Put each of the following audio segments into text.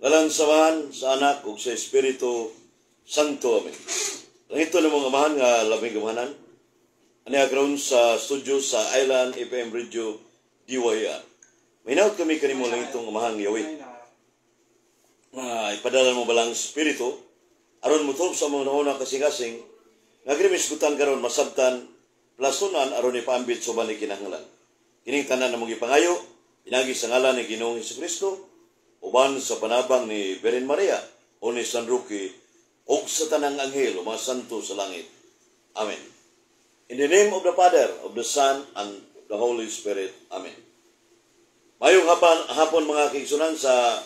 Ngalan sa Amahan, sa Anak, ug sa Espiritu Santo. Amen. Langitnon namong Amahan nga labing gamhanan. Ani karon sa studio sa Island FM Radio DYR. Mahinaot kami kanimo, langitnong Amahan Yahweh, nga ipadala mo Balaang Espiritu aron motuob sa mga nauna kasing-kasing nga kini misgutan karon, masabtan, plasunan aron ipaambit sa uban ni kinahanglan. Kining tanan namong gipangayo pinaagi sa ngalan ni Ginoong Hesukristo, uban sa panabang ni Birhen Maria o ni San Roque ug sa tanang anghel o mga santo sa langit. Amen. In the name of the Father, of the Son, and the Holy Spirit. Amen. Mayong hapon, hapon, mga kaigsunan sa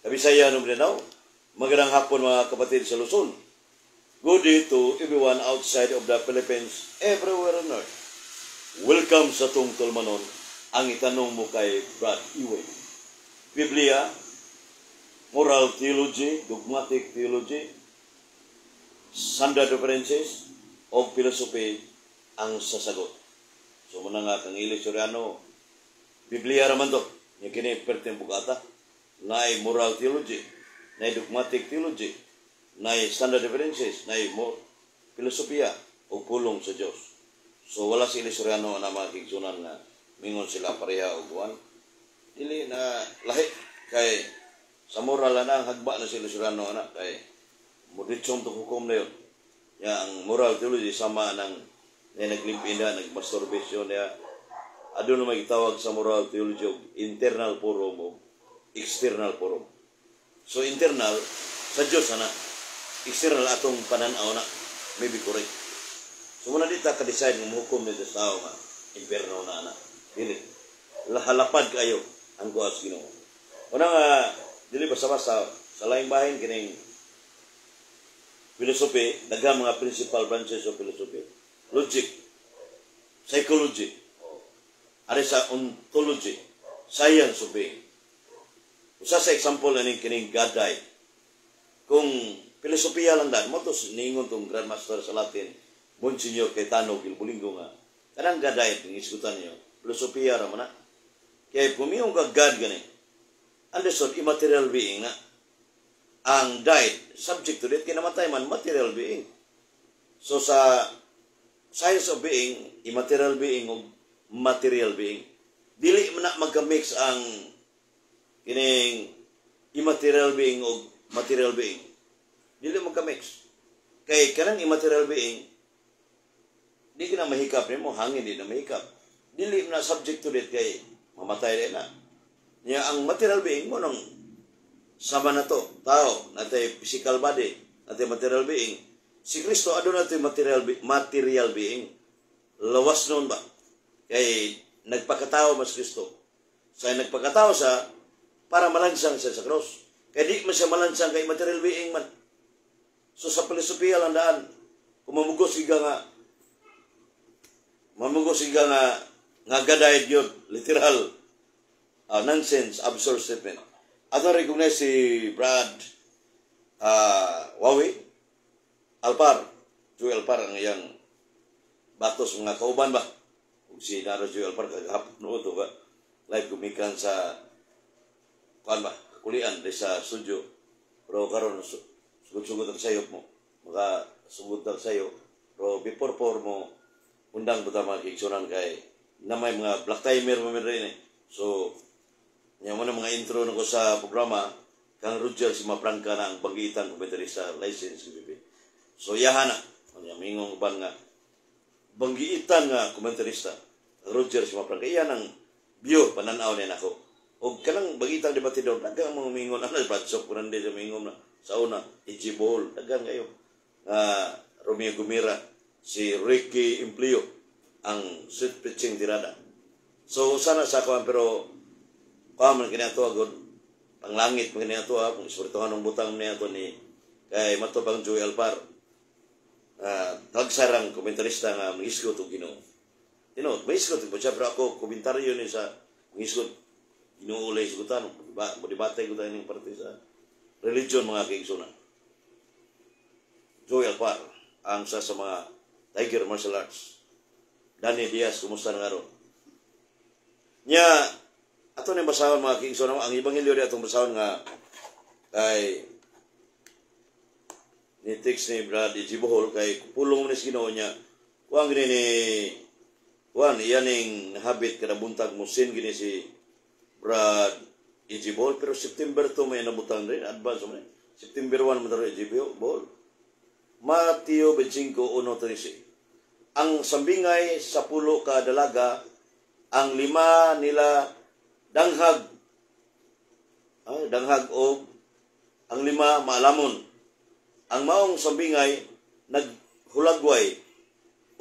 Kabisayan ug Mindanao. Magandang hapon, mga kapatid sa Luzon. Good day to everyone outside of the Philippines, everywhere on earth. Welcome sa tong tulumanon, Ang Itanong Mo Kay Brad Iwe. Biblia, moral theology, dogmatic theology, standard references, o philosophy ang sasagot. So muna nga kang Eli Soriano, Biblia raman to. Yung kini perteng bugata. Naay moral theology, naay dogmatic theology, naay standard references, naay filosofiya o pulong sa Diyos. So wala si Eli Soriano na mga kaigsunan nga mingon sila pareha o kuan. Dili na, lahi kay sa moral na ang hagba na si Eli Soriano ana kay moditsong tong hukom na yun. Ya, ang moral theology sama ng na naglimpina, nagmasturbation niya. Aduna may gitawag sa moral theology og internal forum o external forum. So internal sa Diyos ana, external atong pananaw na may be correct. So muna di ta ka-decide ng hukom ni sa tao nga imperno na ana. Dili. Lahalapad kayo ang kuha sa Ginoo. Una nga dili basta-basta. Sa laing bahin, kining philosophy, daghang mga principal branches of philosophy. Logic, psychology, ari sa ontology, science of being. Usa sa example aning kining God died. Kung filosofiya lang dan, mo to niingon tong grandmaster sa Latin, Monsignor Cayetano Gil Bolingo, nga kanang God died ning isgutan niyo, filosofiya ra man na. Kaya kung miyong ka God gani, understood immaterial being na ang died subject to death, kinamatay man, material being. So sa science of being, immaterial being o material being, dili man na magka-mix ang kining immaterial being o material being. Dili magka-mix. Kay kanang immaterial being, di ka na mahikap nimo, hangin di na mahikap. Dili na subject to death kay mamatay din na. Nya ang material being mo nang sama na to, tao, natay physical body, natay material being. Si Kristo aduna natay material being. Lawas noon ba? Kay nagpakatao mas Kristo. Sa nagpakatao sa para malansang siya sa cross. Kay di man siya malansang kay material being man. So sa filosofiya lang daan, kung mamugos siga nga God died yun, literal, nonsense, absurd statement. Ato recognize si Brad Wawi Alpar, Joey Alpar ang iyang batos mga kauban ba. Ug si Naro Joey Alpar kagahapon no to ba live gumikan sa kuan ba, kulian di sa studio. Pero karon sugod-sugod ang sayop mo. Maka sugod ang sayo. Pero before por mo undang buta, mga kaigsunan, kay na may mga black timer mo rin eh. So nya mo na mga intro na ko sa programa kang Roger si Maprangka na ang banggitan komentarista license BB. So yaha na. Nya mingong uban nga banggiitan nga komentarista Roger si Maprangka, iyan ang view, pananaw niya nako. Og kanang bangitang debatidor, daghang mga mingon ana, Brad Sok kunan sa mingon na sa una, E.G. Bohol, daghang kayo. Nga Romeo Gumira, si Ricky Implio ang sweet pitching tirada. So sana sa kuan, pero kuan man kini ato agod panglangit man kini ato, kung istoryahan ng butang niya ato ni Kay mato pang Joey Alpar, tagsarang komentarista nga mangisgot og Ginoo. Tinuod, maisgot po siya, pero ako, komentaryo ni sa mangisgot, Ginoo lay isgutan, ba, mo debate ko tayo ng parte sa religion, mga kaigsunan. Joey Alpar, ang sa mga Tiger Martial Arts. Danny Diaz, kumusta na karon? Nya, ato ni basahon, mga kaigsunan, ang ebanghelyo di atong basahon nga kay ni text ni Brad Ijibohol kay pulong ni sa Ginoo niya. Kuan gini ni kuan iya ning habit kada buntag mo sin gini si Brad Ijibohol, pero September 2 may nabutang rin advance man, September 1 mo daro Ijibohol. Mateo 25:1-13. Ang sambingay sa 10 ka dalaga, ang lima nila danghag, ay, danghag og ang lima maalamon. Ang maong sambingay naghulagway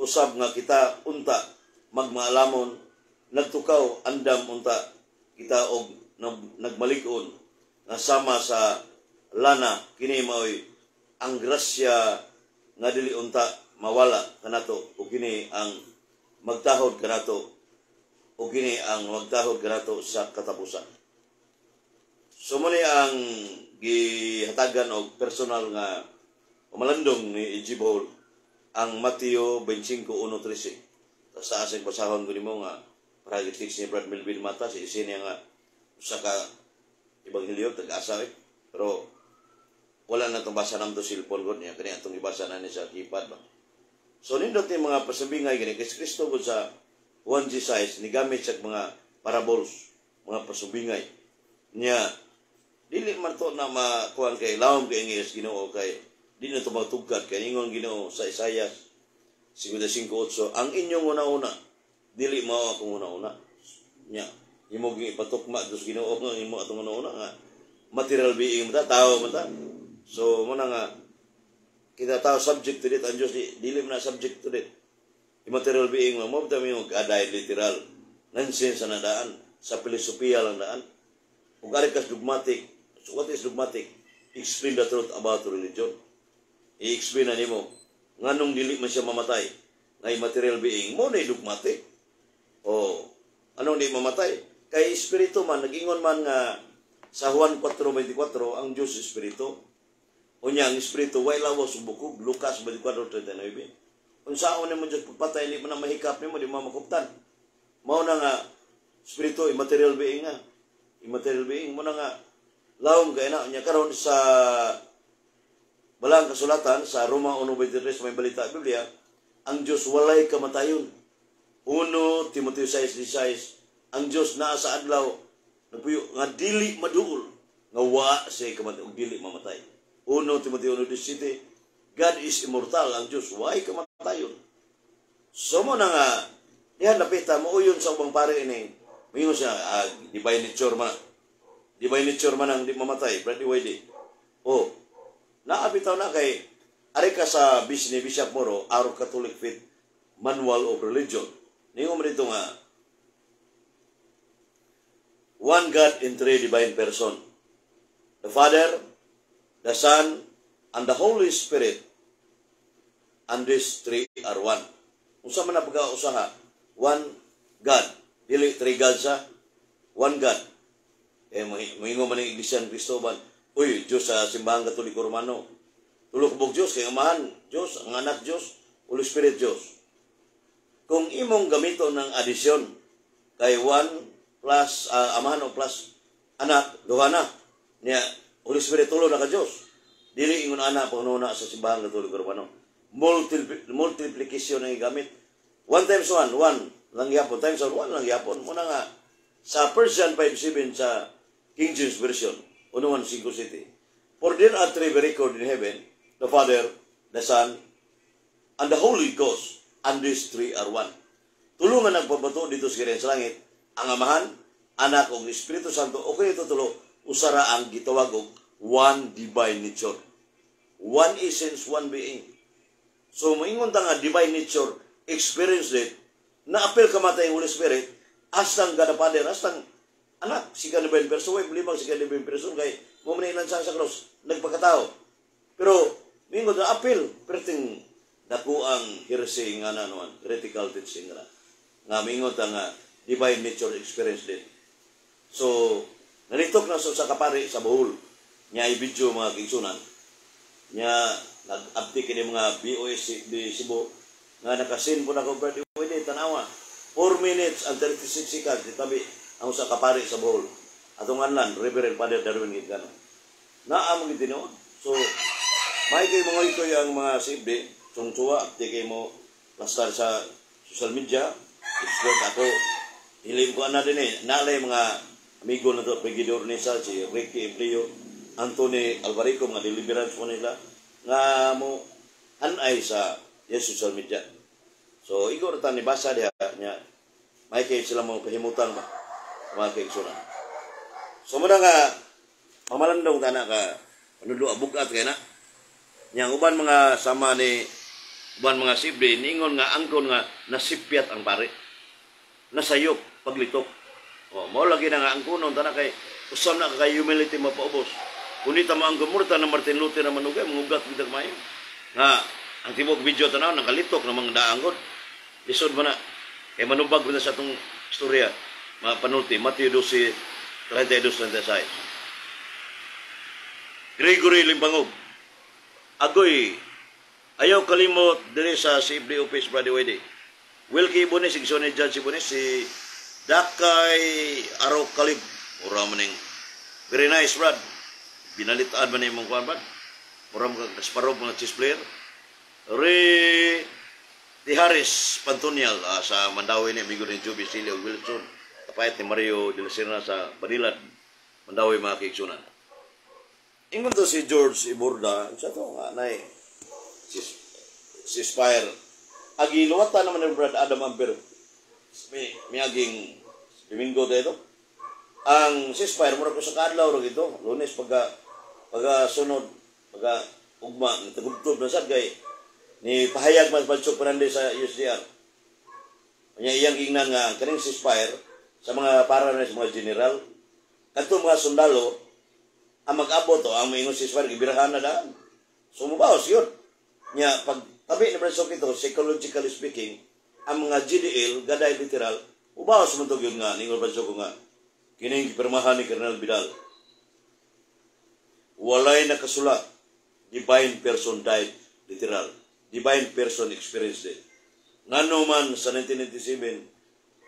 usab nga kita unta magmaalamon, nagtukaw andam unta kita og nagmalig-on nga sama sa lana. Kini maoy ang grasya nga dili unta mawala kanato ug kini ang magtahod kanato ug kini ang magtahod kanato sa katapusan. So mo ni ang gihatagan og personal nga umalandong ni Ijibol ang Mateo 25:1-13. Tapos sa asing basahon ko nimo nga para gi-text ni Brad Melvin Mata si isi niya nga usa ka ebanghelyo tag-asa eh. Pero wala na itong basa naman to cellphone ko niya kani atong ibasa na ni sa keypad ba. So nindot ni mga pasambingay gani kay si Kristo gud sa 1G size ni gamit siya mga parables, mga pasubingay. Nya dili man to na makuan kay lawom kay ingis Ginoo kay di na to matugkad kay ingon Ginoo sa Isaiah 55:8, "Ang inyong una-una dili mao akong una-una." Nya imo ging ipatukma dos Ginoo nga imo atong una-una nga material being man ta, tao man ta. So mo na nga kita tao subject to it, ang Diyos di, dili man na subject to it. Immaterial being mo mo yung aday literal nonsense na daan sa filosofiya lang daan. Ug ari kas dogmatic. So what is dogmatic? Explain the truth about religion. I-explain na nimo nganong dili man siya mamatay nga immaterial being mo na dogmatic. O anong di mamatay? Kay espiritu man, nagingon man nga sa Juan 4:24 ang Diyos espiritu. Unya ang espiritu way lawas ug bukog, Lucas 24:39. Unsaon nimo Diyos pagpatay, di man na mahikap nimo, di mo makuptan. Mao na nga espiritu immaterial being nga. Immaterial being mo na nga lawom kay na. Unya karon sa Balang Kasulatan sa Roma 1:23 may balita Biblia, ang Diyos walay kamatayon. 1 Timoteo 6:16, ang Diyos naa sa adlaw nagpuyo nga dili maduol nga wa siya kamatay ug dili mamatay. 1 Timoteo 1:17, God is immortal, ang Diyos way kamatayon. So mo na nga dihan napita mo uyon sa ubang pare ini. Mingon siya, divine nature man. Divine nature man ang di mamatay, Brad YD. Oh, naabitaw na kay ari ka sa ni Bishop Moro, Our Catholic Faith Manual of Religion. Ningon mo dito nga, one God in three divine person. The Father, the Son, and the Holy Spirit. And these three are one. Unsa man na pagkausaha? One God. Dili three gods ha. One God. Eh, moingon man ang Iglesia ng Cristobal. Uy, Diyos sa Simbahan Katoliko Romano. Tulo ka buok Diyos, kay Amahan, Diyos, ang Anak Diyos, Holy Spirit Diyos. Kung imong gamito ng addition, kay 1 plus Amahan o plus Anak, duha na. Niya, Holy Spirit tulo na ka Diyos. Dili ingon ana panguna sa Simbahan Katoliko Romano. Multiplication ang gamit. 1 times 1, 1 lang yapon. Times 1, 1 lang yapon. Muna nga, sa 1 John 5:7 sa King James Version, 1:5 City. "For there are three record in heaven, the Father, the Son, and the Holy Ghost, and these three are one." Tulungan nagpabato dito sa sa langit, ang Amahan, Anak, ug Espiritu Santo, okay ito tulo, usara ang gitawag og one divine nature. One essence, one being. So, moingon ta nga divine nature, experience it, na apil kamatay ang Holy Spirit, astang God the Father, astang Anak, si God divine person, way limang si God divine person, kay mo man ilan sa cross, nagpakatao. Pero mingon na apil perting dako ang heresy nga na naman, heretical teaching nga. Nga mingon ta nga divine nature experience din. So, nalitok na sa kapari sa Bohol. Nya i-video, mga kaigsuonan. Nya nag-abti kini mga BOS di Cebu nga nakasin po na ko, Brad, pwede tanawa. 4 minutes and 36 seconds itabi ang usa ka pari sa Bohol. Atong anlan, Reverend Father Darwin Gitgano. Naa mo gid tinuod. So, may kay mga ito ang mga CFD, tsungtsuwa, abti kay mo lastar sa social media, expert ako, hilim ko ana din eh, naalay mga amigo na to, Brigadier Nisa, si Ricky Empleo, Anthony Alvarico, mga deliverance mo nila, nga mo anay sa yes, social media. So, igor ta ni basa diha niya, may kay sila mo kahimutan ba, mga kaigsuonan. So, muna nga, pamalandong tana ka, panulo, bugat kay na. Nya ang uban mga sama ni uban mga sibre ningon nga angkon nga nasipyat ang pare. Nasayop paglitok. O, mao lagi na nga angkonon tana kay usam na kay humility mapaubos. Kung di ta maangkon murta na Martin Luther na manugay, mangugat gid mayo. Nga ang tibok video tanaw nakalitok na mga daanggod. Lisod man na. Kay manubag na sa atong istorya. Mga panulti, Matthew 12, 32, 36. Gregory Limbangog. Agoy, ayaw kalimot diri sa CFD office, Brother Wede. Wilkie Ibones, si Judge Ibones, si Dakay Aro Kalib. Mura man ning very nice, Brad. Binalitaan man imong kuan, Brad. Mura man ka Kasparov mga chess player. Re Di Harris Pantonial sa Mandawi ni amigo ni Joby Silio Wilson. Kapayat ni Mario de la Serna sa Banilad. Mandawi, mga kaigsuonan. Ingon to si George Iborda, sa to nga nay si si Spire. Agi luwatan naman ni Brad Adam Amper. May miaging Domingo dito. Ang si Spire mura ko sa kadlaw ra gito, Lunes pagka pagka sunod pagka ugma nitagubtob na sad kay ni pahayag man Pancho Fernandez sa USDR. Nya iyang gingnan nga ang kaning si Spire sa mga para na sa mga general kadto mga sundalo ang mag-abot o ang moingon si Spire gibirahan na daan. So mubaos yun. Nya pag tabi ni Brad ito, psychologically speaking, ang mga GDL, gaday literal, mubaos man to yun nga ningon Brad Soko nga kining gipirmahan ni Colonel Vidal. Walay nakasulat divine person died literal. Divine person experienced it. Ngano man sa 1997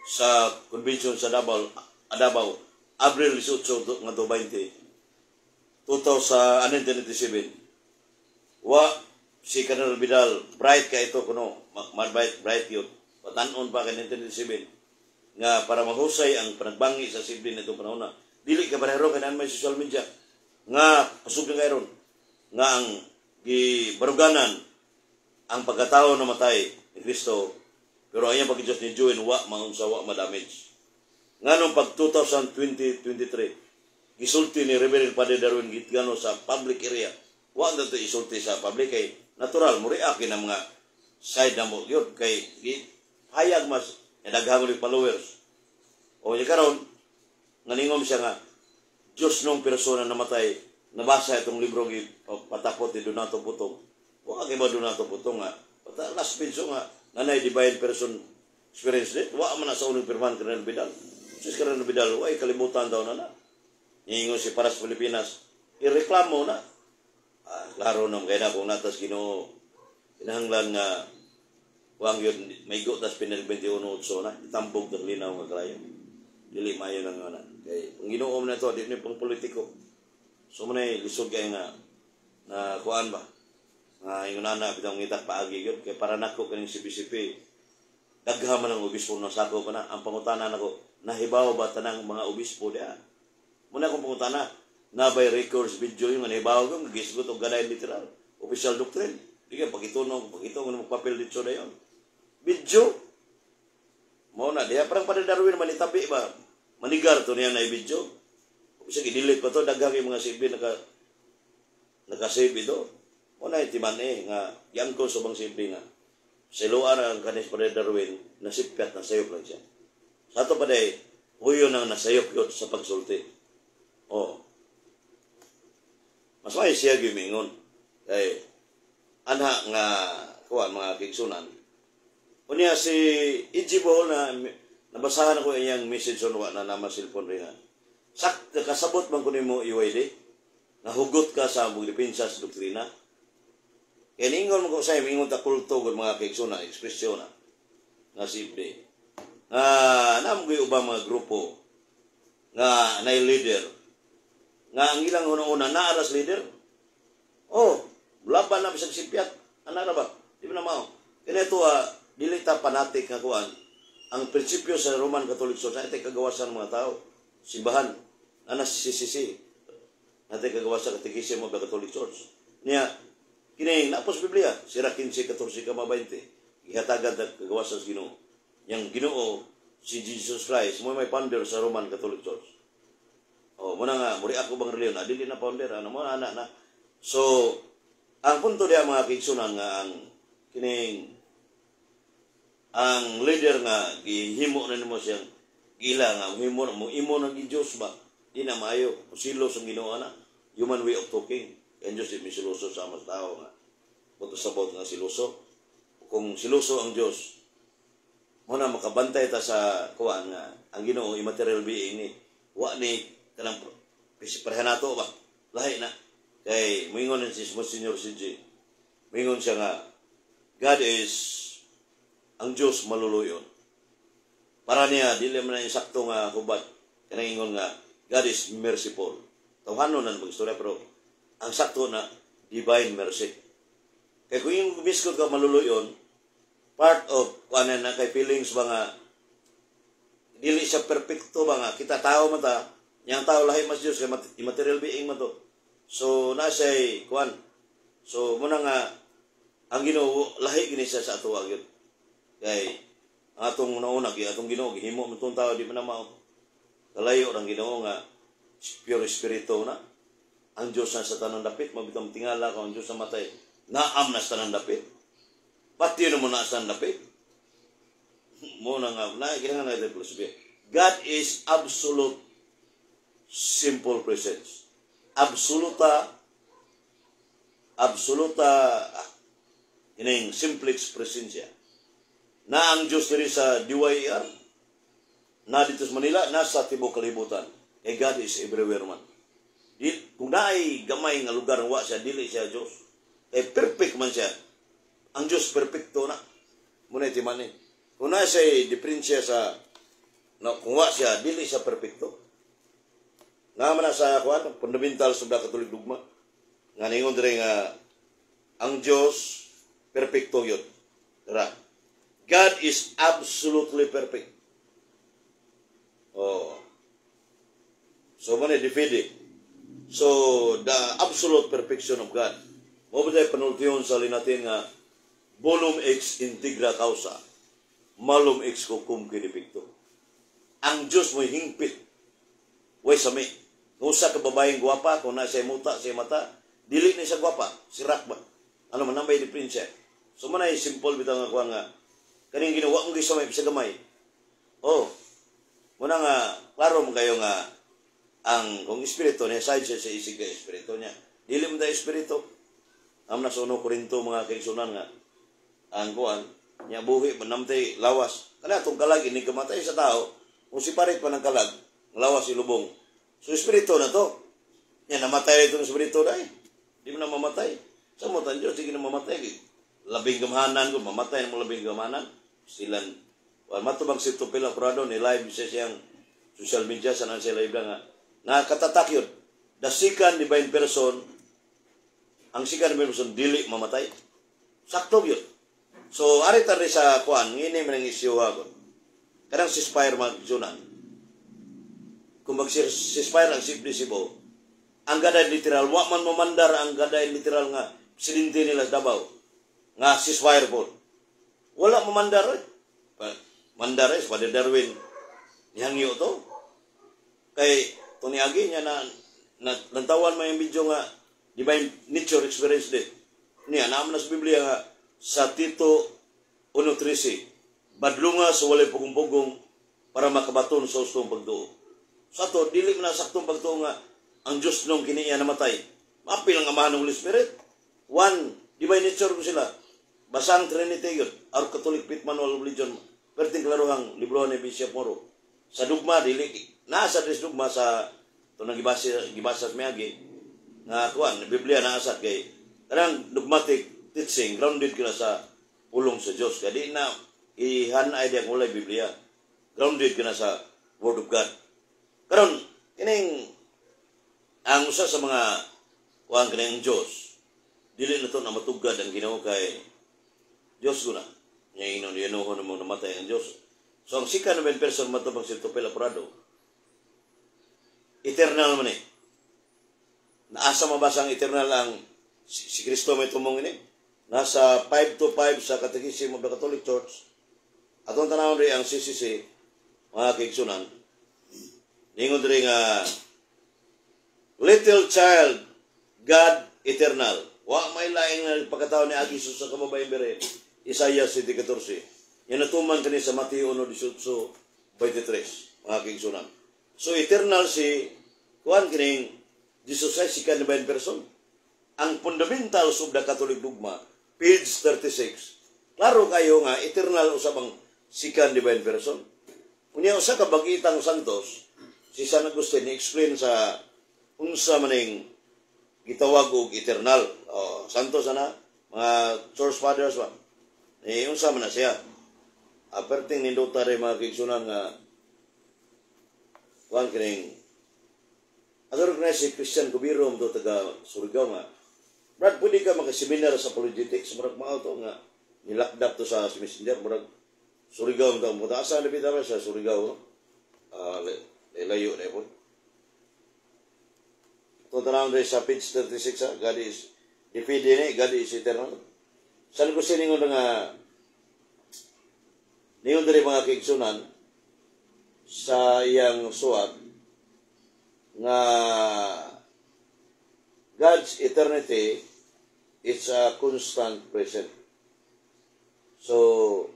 sa convention sa Davao, Davao Abril 18 nga 20 2000 1997, wa si Colonel Vidal bright ka ito kuno ma bright bright yun patanon pa kay 1997 nga para mahusay ang panagbangi sa siblin nitong panahon na dili ka parehero kay naan may social media nga kusog na kayron nga ang gibaruganan ang pagkatao na matay ni Kristo pero ang iyang pagka-Diyos ni join wa maunsa wa ma-damage. Nganong pag 2020-23 gisulti ni Reverend Padre Darwin Gitgano sa public area, wa na to isulti sa public kay natural mo react na mga side na mo yun kay hayag mas daghang ulit followers o yung karon nga ningom siya nga Diyos nung persona namatay. Nabasa itong libro gi patapot ni Donato Putong. Wa kay ba Donato Putong nga pata last page nga nanay divine person experience dit wa man na sa unang pirman Colonel Vidal. Si Colonel Vidal way kalimutan daw na na niingon si Paras Pilipinas ireklamo na. Ah, klaro nam kay na kung natas Ginoo kinahanglan nga wang yun maigo tas pinal 21-8 na itambog ng linaw nga kalayo dili maayo na nga na kay ang Ginoo man na to di ni pang politiko. So mo na lisod kay nga na kuan ba nga ingon ana bitaw ngita paagi gyud kay para nako kaning CBCP daghan man ang obispo na sako pa na. Ang pangutana nako, nahibaw ba tanang mga obispo diha? Muna akong pangutana na by records video yung nahibaw ko gisgot og gaday literal official doctrine di kay pagitunog pagitunog mo papel dito na yon video mo na diha parang pa Darwin man itabi ba manigar to niya na video bisa gi-delete pa to. Daghang yung mga CV naka naka-save ito mo na timan eh nga yangko sa bang CV nga siluan ang kanis pa Darwin nasipyat na sayop lang siya sa ato pa day huyo nang nasayop yun sa pagsulti. Oh, mas may siya gimingon. Kay anha nga kuan, mga kaigsunan. Unya si Ijibo na nabasahan ako iyang message on wa na nama cellphone rin nga. Sak kasabot man ko nimo, EYD, nahugot ka sa among depensa sa doktrina. Kaya ningon mo ko sa ingon ta kulto gud, mga kaigsunan, ekspresyon na nga si Ibde. Nga naamo gyud ubang mga grupo nga nay leader nga ang ilang una-una naaras leader. Oh, laban na bisag sipyat. Ana ra ba? Di ba na mao? Kaya ito, dili ta fanatic nga kuan. Ang prinsipyo sa Roman Catholic Church ay kagawasan ng mga tao. Simbahan. Ana si CCC. Natin kagawasan Catechism of the Catholic Church. Niya, kini napos Biblia, sira 15, 14 ka 20. Gihatagan ta kagawasan sa Ginoo. Yang Ginoo si Jesus Christ mo may founder sa Roman Catholic Church. Oh, muna nga muri ako bang reliyon, dili na founder ano mo ana na. So, ang punto diya, mga kaigsunan, nga ang kining ang leader nga gihimo na nimo siyang gila nga himo mo imo na gi Dios ba, di na maayo, silos ang Ginoo na human way of talking. Ang Dios di misiloso sa mga tao nga buto sabot nga siloso. Kung siloso ang Dios mo na makabantay ta sa kuan nga ang Ginoo immaterial being ni wa ni kanang pareha nato ba, lahi na kay moingon si Monsignor CJ, moingon siya nga God is ang Dios maluluyon. Para niya dili man na insakto nga hubad kanang ingon nga God is merciful. Tawhanon na mag-istorya, pero ang sakto na divine mercy. Kay kung yung miskot ka maluluyon, part of kuan na kay feelings ba nga dili siya perfecto ba nga kita tao man ta, yang tao lahi mas Dios kay immaterial being man to. So na siya kuan. So muna nga ang Ginoo lahi gini siya sa ato gyud. Kay ang atong una-una gi atong Ginoo gihimo man tong tao, di man na mao. Kalayo ang Ginoo nga pure espiritu na. Ang Diyos na sa tanang dapit, mabitang tingala kung ang Diyos na matay. Naam na sa tanang dapit. Pati mo na sa tanang dapit. Mo na nga, na kinahanglan natin philosophy. God is absolute simple presence. Absoluta, absoluta, ining simplex presensya. Na ang Diyos diri sa DYR, na dito sa Manila, nasa tibuok kalibutan. Eh God is everywhere man. Di, kung naay gamay nga lugar nga wa siya, dili siya Diyos. Eh perfect man siya. Ang Diyos perfecto na. Muna iti man eh. Kung naa siya diferensya sa no, kung wa siya, dili siya perfecto. Nga man na sa kuan, fundamental sa Catholic dogma. Nga ningon dire nga ang Diyos perfecto yun. Tara. God is absolutely perfect. Oh. So man defeated. So the absolute perfection of God. Mo ba tayo panultiyon sa linatin nga bonum ex integra causa, malum ex quocumque defecto. Ang Diyos mo'y hingpit. Way sami. Kung usa ka babaeng gwapa, kung na siya muta, siya mata, dili na siya gwapa, sirak ba? Ano man nambay diferensya. So man ay simple bitaw nga kuha nga kaning ginawa mong gisamay sa gamay. Oh. Muna nga klaro mo kayo nga ang kung espiritu niya side siya sa isig ka espiritu niya. Dili mo ta espiritu. Am na sa 1 Korinto, mga kaigsunan, nga ang kuan niya buhi manamtay lawas. Kana atong kalag ini kamatay sa tao, kung si parit pa ng kalag, ang lawas ilubong. So espiritu na to. Nya namatay itong espiritu dai. Di mo na mamatay. Sa mo tan Diyos, sige na mamatay. Labing gamhanan ko, mamatay mo labing gamhanan. Silan, well, matubang si Tupela Prado ni live siya siyang social media sa nang siya live nga. Nakatatak yun. The second divine person, ang second divine person, dili mamatay. Sakto yun. So, ari ta rin sa kuan, ngini man ang isyu ako. Kanang ceasefire magsunan. Kung mag-ceasefire ang Cebu, ang gaday literal, wa man mamandar ang gaday literal nga presidente nila sa Davao, nga ceasefire po. Wala mamandar eh. Mandar eh, Father Darwin, nihangyo to. Kay, Tony Agi niya na lantawan mo yung video nga divine nature experience din. Niya, naman na sa Biblia nga sa Tito 1.13, badlunga sa walay pugong-pugong para makabaton sa ustong pagtuo. Sa to, dili man na saktong pagtuo nga ang Diyos nung kiniya namatay. Maapil ang Amahan ng Holy Spirit. One divine nature ko sila. Basang Trinity yun. Our Catholic Faith Manual of Religion. Perting klarohang libro ni Bishop Moro. Sa dugma, dili, nasa des dugma sa ito nang gibasa sa miagi nga kuan Biblia naa sa kay kanang dogmatic teaching grounded kina sa pulong sa Dios, kay di na ihanay di ang ulay Biblia, grounded kina sa Word of God. Karon, kining ang usa sa mga kuan, kining Dios, dili na to na matugad ang Ginoo kay Dios guna nya ingnon yanuhon mo namatay ang Dios. So ang second divine person, matubang si Tupel Apurado, eternal man eh. Naasa mabasa ang eternal ang si Kristo may tumong ini? Nasa 5 to 5 sa Catechism of the Catholic Church. Atong tanawon rin ang CCC, mga kaigsunan. Ningon diri nga little child, God eternal. Wa may laing na pagkatao ni agi sa kababaeng bere. Isaiah 7:14. Yan natuman kani sa Mateo 1:18-23, mga kaigsunan. So eternal si kuan kining Jesus Christ, second divine person. Ang Fundamentals of the Catholic Dogma, page 36. Klaro kayo nga eternal usab ang second divine person. Unya usa ka bagitang santos, si San Agustin, ni-explain sa unsa maning gitawag og eternal. Oh, santos ana, mga church fathers ba. Eh, unsa man na siya? Aperting nindota rin, mga kaigsunan, nga kuan kining ato na si Christian Cubiro mo taga Surigao nga, "Brad, pwede ka makaseminar sa apologetics?" Murag mao to nga nilakdap to sa Messenger, murag Surigao mo to. Asa na bitaw sa Surigao, no? Ah, layo na po. Ito tanawon rin sa page 36 ha. God is, dipindi ni, God is eternal. San ko siningon nga, ningon diri, mga kaigsunan, sa iyang suwat, nga God's eternity is a constant present. So,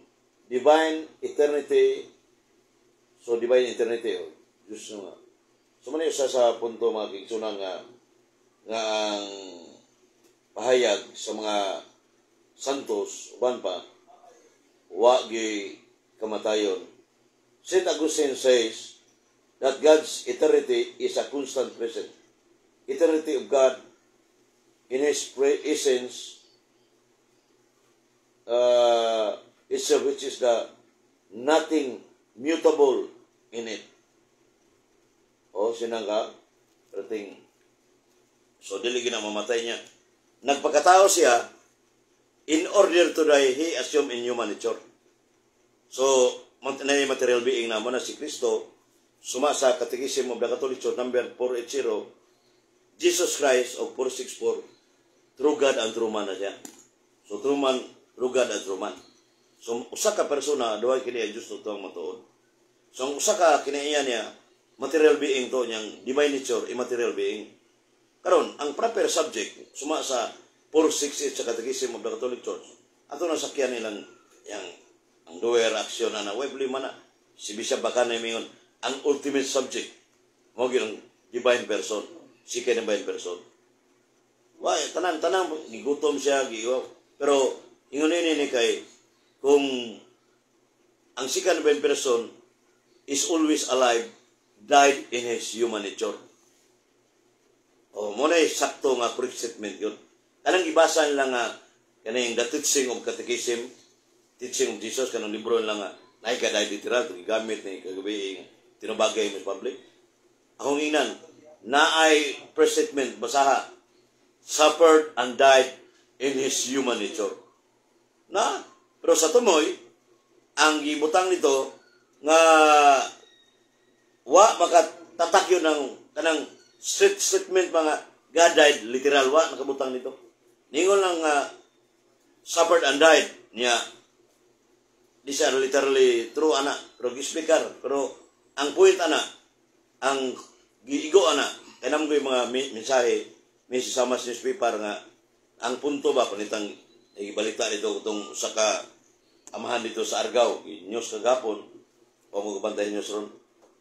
divine eternity, so divine eternity, oh, Diyos nga. So, man isa sa punto, mga kaigsunan, nga ang pahayag sa mga santos, uban pa, wa gi kamatayon. St. Augustine says that God's eternity is a constant present. Eternity of God in His essence itself, which is the nothing mutable in it. O, sinangka, rating, so dili gina mamatay niya. Nagpakatao siya, in order to die, He assumed in human nature. So, na material being na mo na si Kristo, suma sa Catechism of the Catholic Church, number 480, Jesus Christ of 464, true God and true man na siya. So, true man, true God and true man. So, usa ka persona, duha kini ang Diyos totoong matuod. So, ang usa ka kinaiya niya, material being to niyang divine nature, immaterial being. Karon, ang proper subject, suma sa 468 sa Catechism of the Catholic Church, ato na sakyan nilang yang ang doer action ana web lima na si Bishop Bacana mingon ang ultimate subject mo gyud ang divine person, si kay divine person. Wa tanan tanang gigutom siya giiwaw. Pero ingon ini ni kay kung ang second divine person is always alive, died in his human nature. O mo na sakto nga correct statement yun. Kanang gibasa nila nga kaning The Teaching of Catechism, Teaching of Jesus, kanang libro nila nga naay ka dahil literal gigamit ni kagabi tinubagay mo sa public. Akong ingnan, naay first statement, basaha, suffered and died in his human nature. Na, pero sa tumoy, ang gibutang nito nga wa makatatak yun ng kanang straight statement mga God died literal, wa nakabutang nito. Ningon lang nga suffered and died niya, di siya literally true ana, pero gi-speaker, pero ang point ana, ang giigo ana kay namo mga mensahe may sa Samas newspaper nga ang punto ba panitang ibalita dito itong usa ka amahan dito sa Argao, news kagapon o mo bantay news ron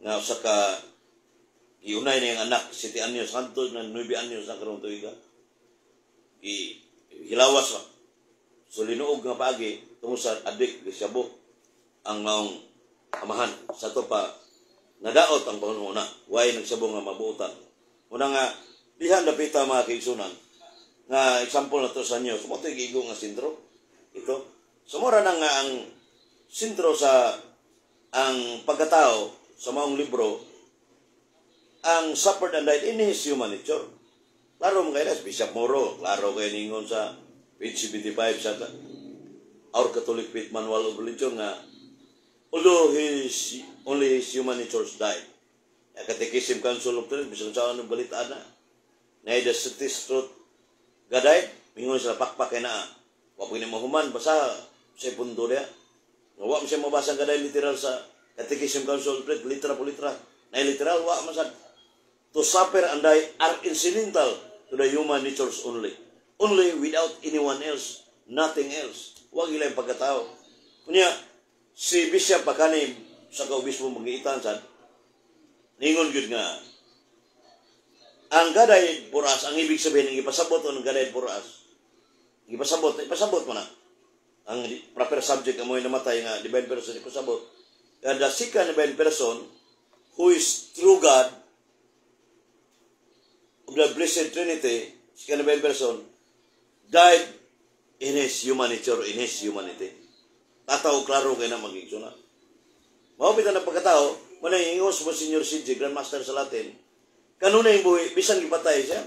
nga usa ka giunay niyang anak, 7 anyos, hangtod na 9 anyos na karong tuiga, gi Hilawas ba. So linuog nga paagi tungod sa adik, gisabo ang maong amahan. Sa to pa nadaot ang panghuna, way nagsabo nga mabuotan. Una nga dihan dapita, mga kaigsunan, nga example na to sa inyo. So mo giigo nga sentro ito. So mura na nga ang sentro sa ang pagkatao sa maong libro, ang suffered and died in his human nature. Klaro mo kayo, Bishop Moro, klaro kayo ningon sa page 75 sa Our Catholic Faith Manual of Religion nga although his only his human nature died. Catechism Council of Trent, bisan sa anong balitaan na. Na the strictest truth, God died, mingon sila pakpak kay naa. Wa po ni mahuman, basta sa punto niya. Nga wa mo siya mabasa ang God died literal sa Catechism Council of Trent, litra po litra. Na literal, wa man. To suffer and die are incidental to the human natures only. Only without anyone else, nothing else. Wa gila yung pagkatao. Kunya, si Bishop Bacani sa kaobispo magiitan sad, ningon gyud nga ang God died for us, ang ibig sabihin, ang ipasabot ang God died for us, ipasabot, ipasabot mo na. Ang proper subject ang mo namatay nga divine person, ipasabot. And the second divine person, who is true God, of the Blessed Trinity, second divine person, died in his human nature, in his humanity. Tataw klaro kay na magiging na. Mao bitaw na pagkatao, mo na ingos mo Senior CJ, Grandmaster sa Latin, kanunay buhi, bisan gipatay siya.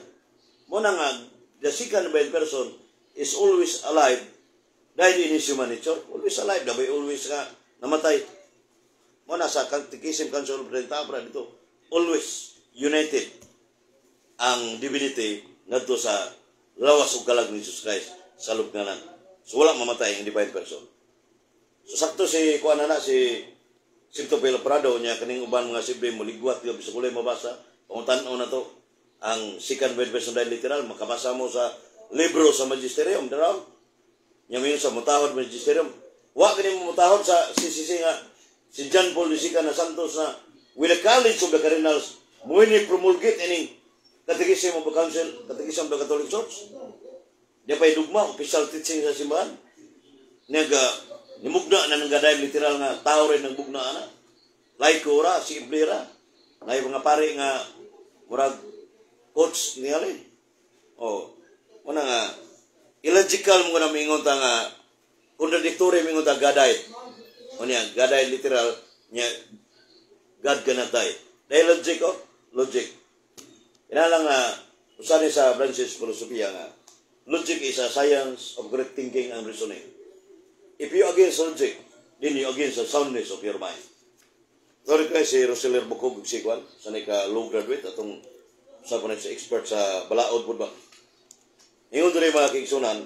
Mo na nga, the second divine person is always alive, died in his human nature, always alive, dabay always nga namatay. Mo na sa Catechism Council of Trent dito, always united ang divinity ngadto sa lawas ug kalag ni Jesus Christ sa lubnganan. So wala mamatay ang divine person. So sakto si kuan na si Sipto Pelo Prado niya kaning uban mga sibre mo ligwat gyud sa kulay mabasa. Pangutan-on na to ang second divine person died literal, makabasa mo sa libro sa magisterium daraw. Nya mayon sa mutahod magisterium. Wa kini mo mutahod sa CCC nga si John Paul II na Santos na with the College of the Cardinals mo ni promulgate ining Catechism of the Council, Catechism of the Catholic Church. Di pa dugma, official teaching sa simbahan. Naga, nimugna na ng gaday literal nga tao rin ng bugna ana. Laiko ra, simple ra. Nay mga pare nga murag coach ni ali. Oh, muna nga illogical mo na mingon ta nga contradictory mingon ta God died. O niya, God died literal niya, God cannot die. Dahil logic oh, logic. Ina lang nga usa ni sa branches philosophy nga logic is a science of correct thinking and reasoning. If you against logic, then you against the soundness of your mind. Sorry kay si Roseller Bukog si Kwan, sa ni ka law graduate atong sa kuno sa expert sa balaod pud ba. Ingon diri, mga kaigsunan,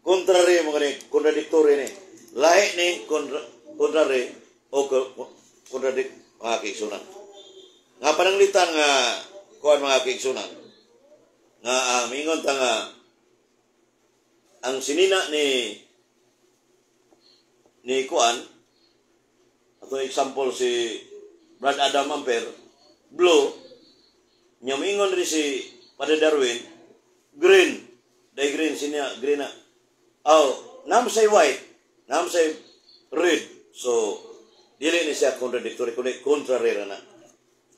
contrary mo kani, contradictory ni. Lahi ni contrary o contradict, mga kaigsunan. Nga pananglitan nga kuan, mga kaigsunan, nga mingon ta nga ang sinina ni kuan ato, example si Brad Adam Amper, blue nya, moingon rin si Padre Darwin green dai, green sinya, green na. Oh, nam say white, nam say red. So dili ni siya contradictory kundi contrary ra na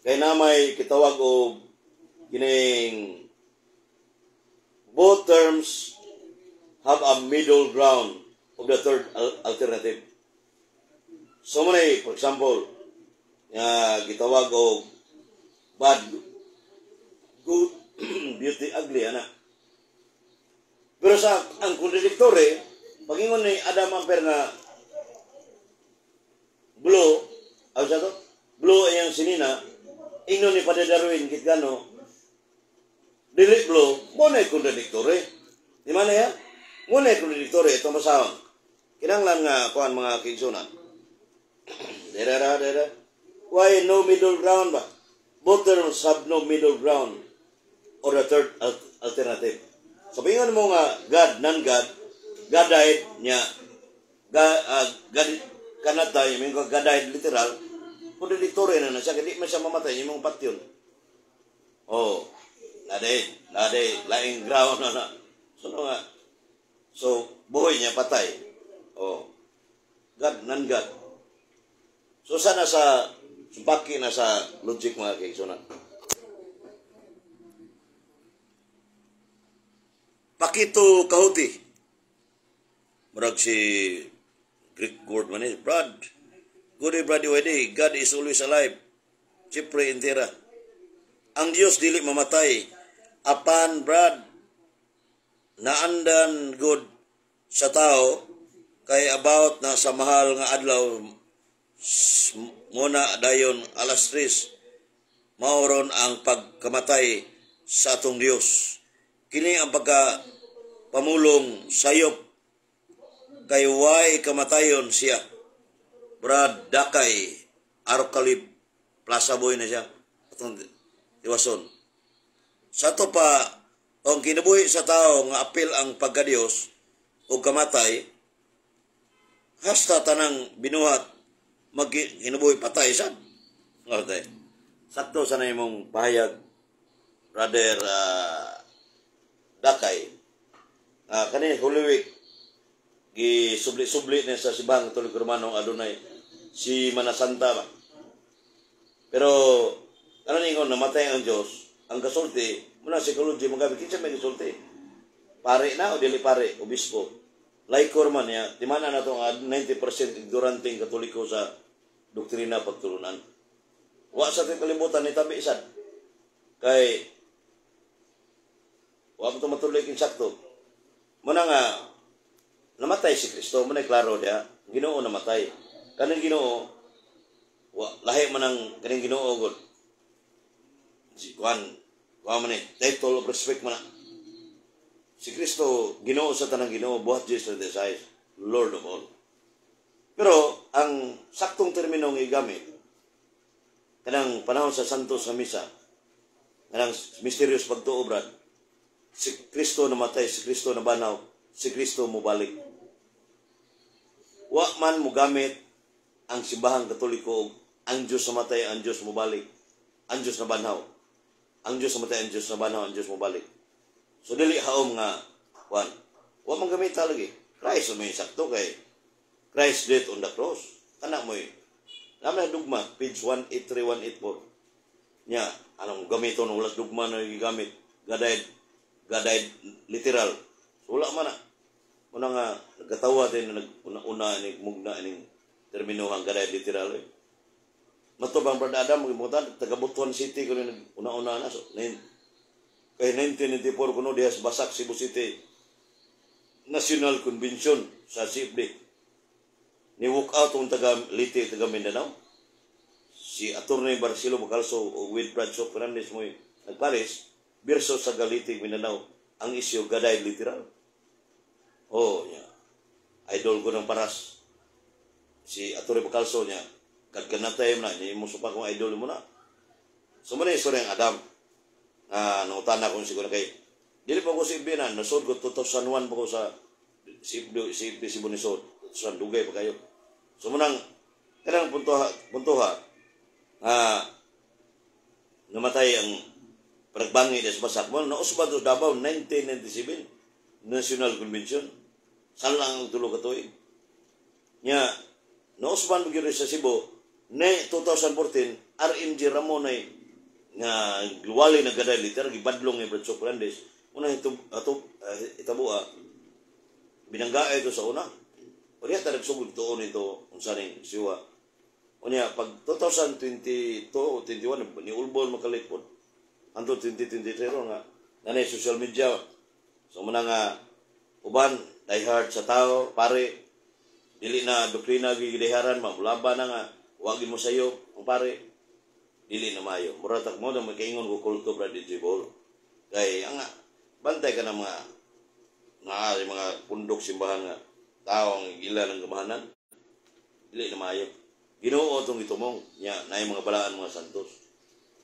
kay na may kitawag og kining both terms have a middle ground of the third alternative. So mo na, for example, nga gitawag og bad, good, beauty, ugly, ana. Pero sa ang contradictory, pagingon ni Adam Amper nga blue, ano sa to? Blue ay ang sinina, ingnon ni Padre Darwin kitgano, dili blue, mo na contradictory. Di man na ya? Mo na contradictory, itong basahon. Kinanglan nga, kuan, mga kaigsunan. Dera, dera. Why no middle ground ba? Both terms have no middle ground or the third alternative. Sabihin mo nga God, non-God, God died niya, God, God cannot die, I mean, God died literal, contradictory na na siya, hindi man siya mamatay, yung mga patyon. Oh, naday, Nade laing ground na na. So no nga. So buhi niya patay. Oh. God, non-God. So sana sa sumpaki na sa logic, mga kaigsunan. Pakito Kahuti. Murag si Greek word man eh. Brad. Good day, Brad Iwede. God is always alive. Siyempre, intira. Ang Diyos dili mamatay. Apan, Brad, naandan good sa tao kay about na sa mahal nga adlaw muna dayon alas 3 maoron ang pagkamatay sa atong Dios. Kini ang pagka pamulong sayop kay way kamatayon siya. Brad Dakay Arkalib Plaza Boy na siya atong tiwason. Sa ato pa ang kinabuhi sa tao nga apil ang pagkadiyos o kamatay, hasta tanang binuhat magkinabuhi patay sad. Okay. Sakto sa na imong pahayag, brother Dakay. Kani Holy Week gi subli-subli niya sa Sibang Katoliko Romano adunay si Manasanta ba. Pero ano ningon namatay ang Dios, ang kasulti muna psychology magabi kinsa may kasulti. Pare na o dili pare, obispo. Laikor man niya, di man na nato ang 90% ignoranteng Katoliko sa doktrina pagtulunan. Wa sa ating kalibutan ni tabi sad. Kay wa mo matuloy king sakto. Muna nga namatay si Kristo, muna klaro diha, Ginoo namatay. Kaning Ginoo wa lahi man ang kaning Ginoo gud. Si kuan, kuan man ni title of respect man na. Si Kristo Ginoo sa tanang Ginoo, buhat Jesus the size, Lord of all. Pero ang saktong termino nga gigamit kanang panahon sa Santos sa misa, kanang mysterious pagtuo, brad, si Kristo namatay, si Kristo nabanaw, si Kristo mobalik. Wa man mogamit ang Simbahang Katoliko og ang Diyos namatay, ang Diyos mobalik, ang Diyos nabanhaw. Ang Diyos namatay, ang Diyos nabanhaw, ang Diyos mobalik. So dili haom nga kuan. Wa man gamita lagi. Christ may sakto kay Christ death on the cross. Kana mo'y naman dugma page 183184. Nya, anong gamiton wala dugma na gigamit. God died literal. So, wala man na. Una nga nagkatawa din na nag-una ni mugna ning termino ang God died literal. Eh. Matubang Brad Adam magibutan taga Butuan City kuno una-una na so kay 1994 kuno diha sa Basak, Cebu City, National Convention sa CFD. Ni walk out ang taga Leyte, taga Mindanao. Si Attorney Barcelo Bacalso o with Brad Sok Fernandez mo nagpares versus sa Galite Mindanao, ang isyu God died literal. Oh, yeah. Idol ko ng paras. Si Attorney Bacalso niya, kadkanatay mo na, niya mo pa kong idol mo na. So mo na istorya ang Adam. Nangutana kung siguro kay dili pa ko si Ibn na nasod ko 2001 pa ko sa si Ibn si Ibn si Bonisod sa dugay pa kayo. So munang kanang puntoha puntoha namatay ang panagbangi sa Basak mo nausba to Davao 1997 National Convention saan lang ang tulo ka tuig nya nausban gyud sa Cebu ne 2014 RMG Ramon ay nga wali na gaday literal gibadlong ni Brad Fernandez una ito ato itabua binanggae ito sa una o diya ta nagsugod tuon ito unsa ning siwa. Unya pag 2022 o 21 ni Ulbon makalipod anto 2023 ron nga nanay social media. So muna nga uban die hard sa tao pare dili na doktrina gigideharan mamulaba na nga wag mo sayo ang pare dili na mayo. Mura tak mo na magkaingon ko kulto, Brad DJ Ball. Kay ang bantay ka ng mga nga mga pundok simbahan nga tao ang gila ng gamahanan. Dili na mayo. Ginoo tong gitumong nya naay mga balaan mga santos.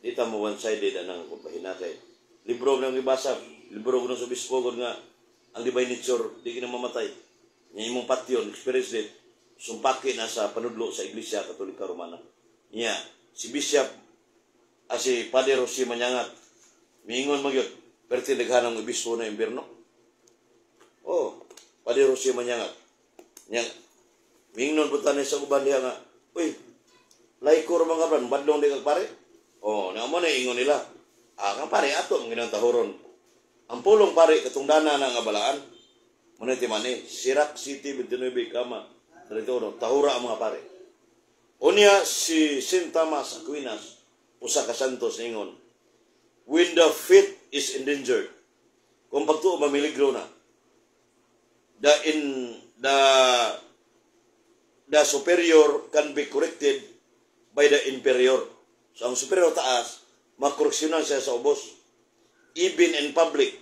Di ta mo one-sided anang pahina kay libro nang gibasa, libro ko sa obispo gud nga ang divine nature di kina mamatay. Nya imong patyon experience it sumpaki na sa panudlo sa Iglesia Katolika Romana. Nya si Bishop si Padre Jose Manyangat miingon magyud Pero tinaghan ang obispo na impierno. Oh, Padre Jose Manyangat. Nya, mingnon po sa uban diha nga, "Uy, laiko ra mga bran, badlong di kag pare." Oh, na mo na ingon nila. Ah, kang pare ato ang ginang tahuron. Ang pulong pare katungdana na nga balaan. Muna ti mani, Sirac City 29 kama. 31, tahura ang mga pare. Unya si Saint Thomas Aquinas, usa ka santos, ingon, "When the faith is endangered," kung pagtuo mamiligro na, the in the the superior can be corrected by the inferior. So ang superior taas, makoreksyonan siya sa ubos. "Even in public,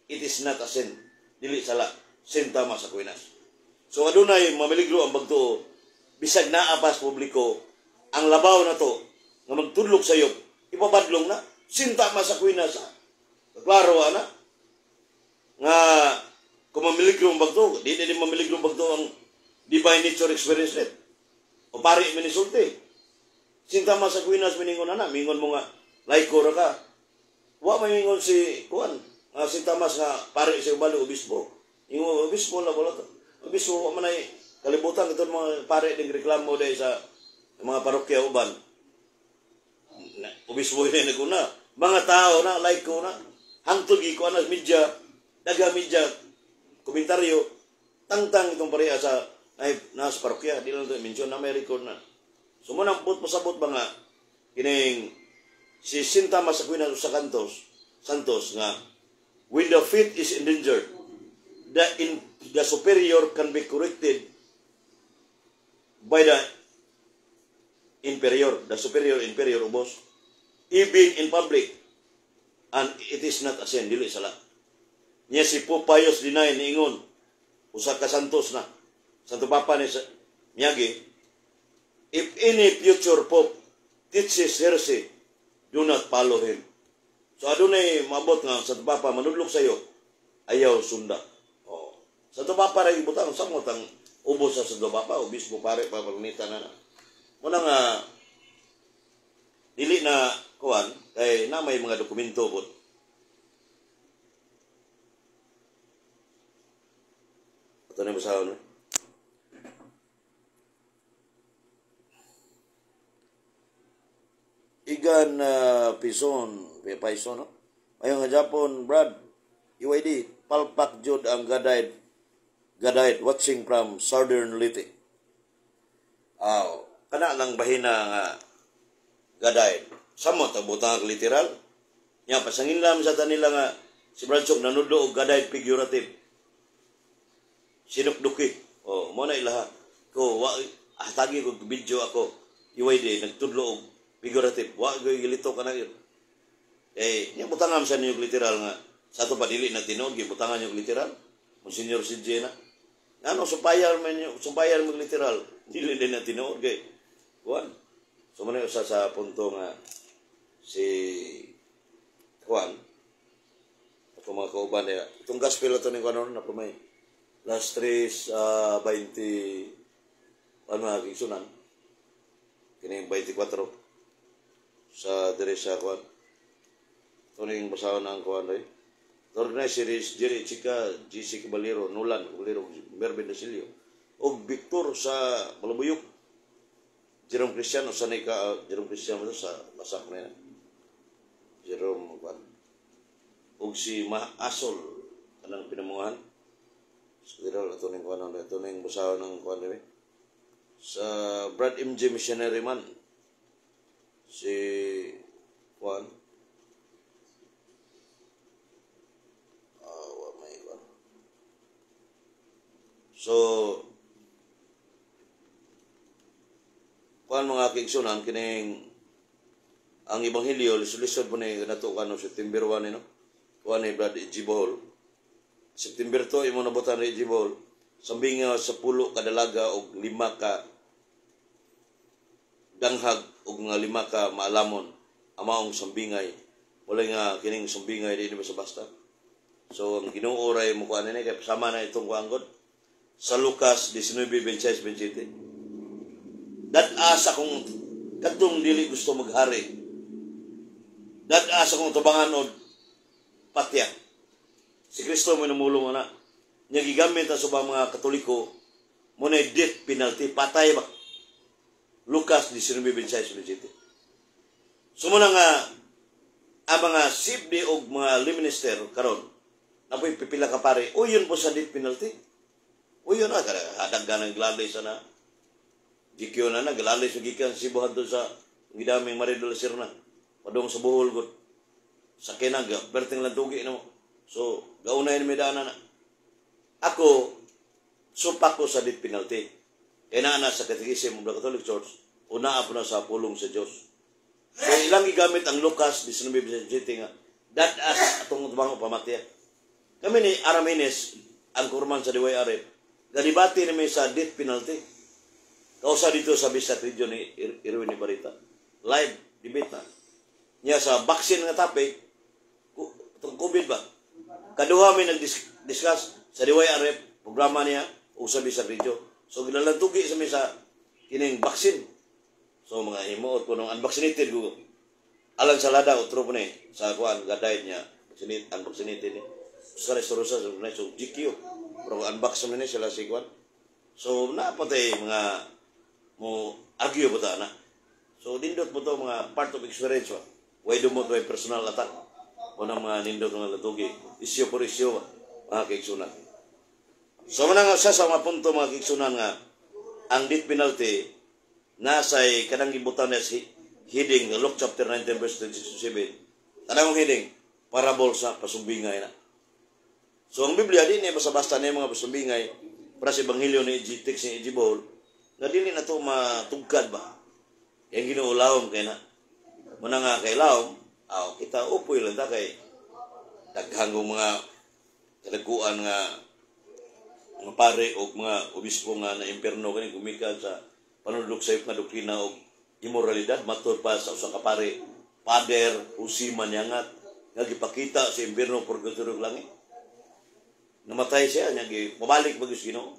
it is not a sin." Dili sala. Saint Thomas Aquinas. So adunay mamiligro ang pagtuo, bisag naa pa sa publiko, ang labaw na to, nga magtudlok sayop, ipabadlong na. Saint Thomas Aquinas. Ah. Klaro ana. Nga kung mamiligro ang pagtuo, di din mamiligro ang pagtuo ang divine nature experience net. O pare minisulti. Saint Thomas Aquinas miningon ana, mingon mo nga laiko ra ka. Wa may mingon si kuan, nga si Thomas nga pare sa ubalo obispo. Ingon obispo na wala to. Obispo wa man ay kalibutan ito mga pare ding reklamo dahil sa mga parokya uban. Na, obispo yun naguna. Mga tao na, laiko na. Hangtod gikuan na media, daga media, komentaryo, tangtang itong pareha sa ay, nasa parokya, di lang ito mention na may record na. So mo nang pasabot ba nga kining si Saint Thomas Aquinas sa Cantos, Santos nga when the faith is endangered, the superior can be corrected by the inferior, the superior inferior ubos, even in public, and it is not a sin, dili sala. Niya si Pope Pius IX niingon, usa ka santos na, Santo Papa ni sa miyagi, "If any future pope teaches heresy, do not follow him." So adunay maabot nga Santo Papa manudlok sayo, ayaw sunda. Oh. Santo Papa ra ibutang sa ang ubos sa Santo Papa, obispo pare pa pagnita na na. Muna nga dili na kuan kay na may mga dokumento bot. Ato na basahon, no? Igan Pison, Pison, no? Ayong nga Japon, Brad, UID, palpak jud ang Gadayt, Gadayt, watching from Southern Leyte. Aw, kana lang bahina nga Gadayt. Samot ang butang literal. Nya pasangin lang sa tanila nga si Brad Chok nanudlo og Gadayt figurative. Sinukduki. Oh, mo na ilaha. Ko wa hatagi ko video ako. UID nagtudlo og figurative. Wa gyud gilito kana yun. Eh, nya butangan sa ninyo literal nga sa ato pa dili na tinuod gibutangan yung literal. Monsignor CJ na. Ano sumpayar man yung sumpayar mo literal. Dili din na tinuod kay kuan. So man usa sa punto nga si kuan ako mga kauban niya. Itong gospel ito ni kuan na pumay. Last 3 20 ano mga kigsunan. Kini 24 sa dire sa kuan. Ito na yung basahon ng kuan rin. Organized series Jerry Chica, GC Caballero, Nolan Caballero, Mervin Dasilio, og Victor sa Malabuyok. Jerome Cristiano sa ka Jerome Cristiano sa basak na yan. Jerome kuan. Og si Maasol kanang pinamungahan. Sa dira ato ning kuan ato ning basahon ng kuan rin. Sa Brad MJ Missionary man si kuan wa may kuan. So kuan mga kaigsunan kining ang ebanghelyo lisod po ni nato kano September 1 no. Kuan ni Brad G. Bohol. September 2 imo nabutan ni G. Bohol. Sambing nga sa 10 ka dalaga og 5 ka danghag og nga 5 ka maalamon amaong sambingay. Wala nga kining sambingay di ba sa basta. So ang Ginoo ray mo kuan ni kay sama na itong kuan god sa Lucas 19:26-27. Dad-a sa kung kadtong dili gusto maghari. Dad-a sa kong tubangan og Patya. Si Kristo mo namulong ana. Nya gigamit sa ubang mga Katoliko mo na death penalty, patay ba? Lucas 19:26-27. So muna nga ang mga CFD og mga lay minister karon napoy pipila ka pare, uyon po sa death penalty. Uyon na kada hadaggan ng glalis na GQ na na glalis sa gikan Cebu hadto sa gidaming Maria de la Serna padung sa Bohol gud sa kinag perting lantugi na mo. So gaunay ni medana na ako supak ko sa death penalty kay naa na sa Catechism of the Catholic Church, una po na sa pulong sa Dios. So ilang gigamit ang Lucas 19:27 nga dad-as atong tubango pamatya. Kami ni Aramines, ang kurman sa DYRF, gadibati nami sa death penalty. Kausa dito sa Bisat Radio ni Irwin Ibarita. Live debate na. Niya sa vaccine nga topic, itong COVID ba? Kaduha may nag-discuss sa DYRF, programa niya, o sa Bisat Radio. So ginalantugi sa mi sa kining vaccine. So mga himuot ko nung unvaccinated ko. Alan Salada, otro po ni, sa kuan, gadaid niya, vaccinated, unvaccinated ni. Sa restaurant sa so GQ. Pero unvaccinated ni sila si kuan. So napatay mga mo argue ba ta na. So nindot mo to mga part of experience ba. Why do mo to ay personal attack? O nang mga nindot mga latugi. Isyo por isyo ba, mga kaigsunan. So muna nga sa mga punto, mga kaigsunan, nga ang death penalty nasa kanang gibutan na si heading Luke chapter 19 verse 26-7. Kanang heading parable sa pasumbingay na. So ang Biblia di ni basta-basta ni mga pasumbingay para sa ebanghelyo ni E.G. text ni E.G. Bohol nga dili na to matugkad ba. Kaya Ginoo lahom kay na. Muna nga kay lahom, aw kita upoy lang ta kay daghang mga kadaguan nga mga pare o mga obispo nga na imperno kani gumikan sa panudlok sa nga doktrina og imoralidad, matod pa sa usa ka pare, Father Jose Manyangat, nga gipakita sa impierno, purgatorio ug langit. Namatay siya nya gipabalik pa gyud sa Ginoo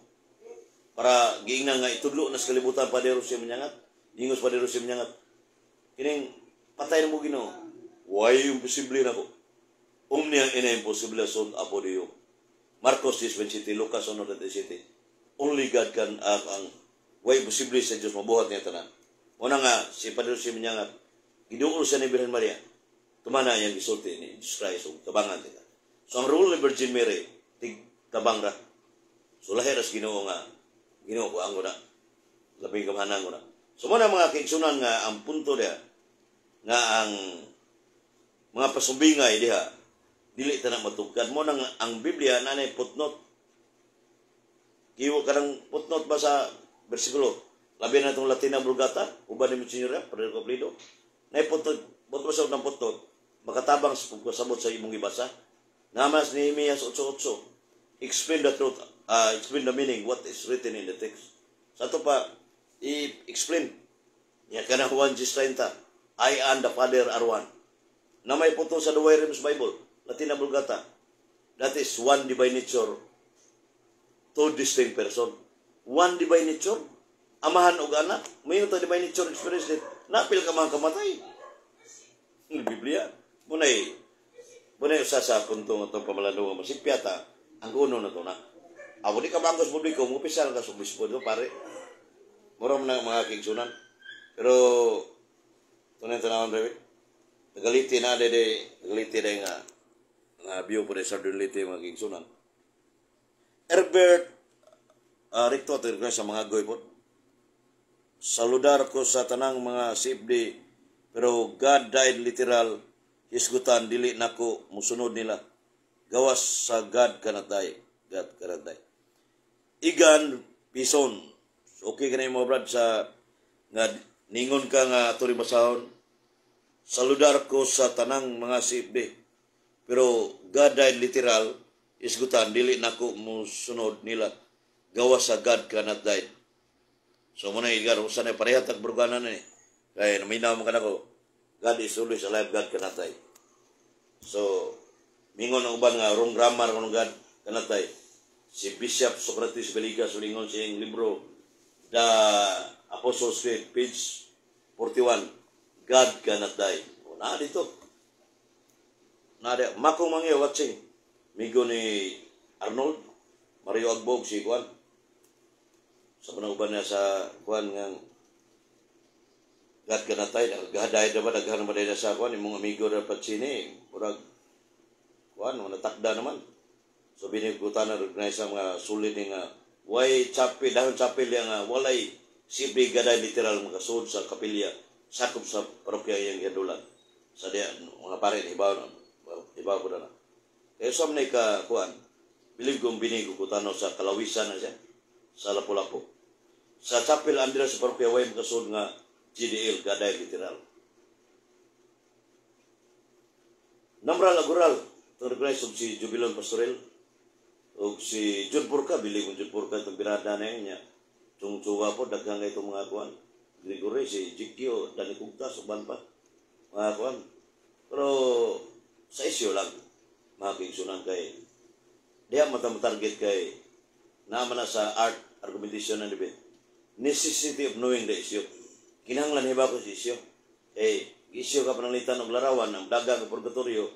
para giingnan nga itudlo na sa kalibutan. Father Jose Manyangat, ingos Father Jose Manyangat kining patay na mo Ginoo, why imposible nako? Omnia ina imposible sunt apud Deo. Marcos 10:27, Lucas 1:37. Only God can ang way imposible sa Diyos mabuhat niya tanan. Una nga si Padre Jose Manyangat giduol siya ni Birhen Maria. Tumana iyang gisulti ni Jesus Christ ug tabangan nila. So ang role ni Virgin Mary tig tabang ra. So lahi ra sa Ginoo nga Ginoo ko ang na labing gamhanan ko na. So muna mga kaigsunan nga ang punto diha nga ang mga pasumbingay diha dili ta na matugkad mo nang ang Biblia na nay footnote. Kiwo kanang footnote ba sa bersikulo. Labi na itong Latina Vulgata, uban ni Monsignor Padre Coplido. Nay footnote, footnote sa unang footnote, makatabang sa pagkasabot sa imong gibasa. Namas ni Nehemias 8.8, explain the truth, explain the meaning, what is written in the text. Sa ato pa, i-explain. Ya kana Juan 10:30, "I and the Father are one." Na may puto sa Douay Rheims Bible, Latina Vulgata. That is one divine nature, two distinct person. One divine nature, amahan og anak, may ta divine nature experience it. Napil ka mga kamatay. Ang Biblia, muna'y usa sa punto nga itong pamalandong masipya ta, ang uno na to na. Ako di ka bangos publiko, mupisal ka sa obispo dito, pare. Mura man na mga kaigsunan. Pero, tunay tanawon, Rewi. Nagaliti na, dede, nagaliti na nga, nga view po sa Leyte, mga kaigsunan. Herbert Recto, ito sa mga goy po. Saludar ko sa tanang mga CFD, pero God died literal, hisgutan, dili nako musunod nila. Gawas sa God cannot die. God cannot die. Igan Pison. Okay ka na yung mga brad sa nga ningon ka nga ato rin basahon. Saludar ko sa tanang mga CFD. Pero God died literal, isgutan, dili nako musunod nila. Gawas sa God cannot die. So muna igar usa na pareha tag bruganan ni. Kay naminaw man kanako. God is always alive, God cannot die. So mingon ang uban nga wrong grammar kuno God cannot die. Si Bishop Socrates Villegas ulingon sa iyang libro The Apostles' Creed, page 41, God cannot die. O, naa dito. Na Makong Mangyo watching. Migo ni Arnold Mario Agbog, si Juan. Sa mga uban niya sa Juan nga God kanatay, gahaday na ba, daghan naman na sa Juan, imong amigo na Pacini, murag Juan, mga natakda naman. So binigutan na recognize sa mga sulit nga way chapel, dahon chapel nga walay sibi gaday literal makasud sa kapilya sakop sa parokya iyang gihadulan. Sa diya, mga pare, hibaw na, hibaw ko na. Kaya sa mga ka, kuan, bilib kong binigo ko tanaw sa kalawisan na siya, sa Lapu-Lapu. Sa chapel andira sa parokya, way makasud nga GDL, gaday literal. Namral Agural, itong recognize og si Jubilon Pastorel, og si John Purka, bilib kong John Purka, itong birada na yun niya. Chung Chua po, daghang kayo itong mga kuan. Gregory, si Jikyo, Danny Kugtas, uban pa. Mga kuan. Pero sa isyo lang, mga kaigsunan kay, diha mata target kay, naman na sa art, argumentation and debate. Necessity of knowing the issue. Kinahanglan hiba ko sa issue. Eh, issue ka pananglitan og larawan, ang dagang ng purgatorio,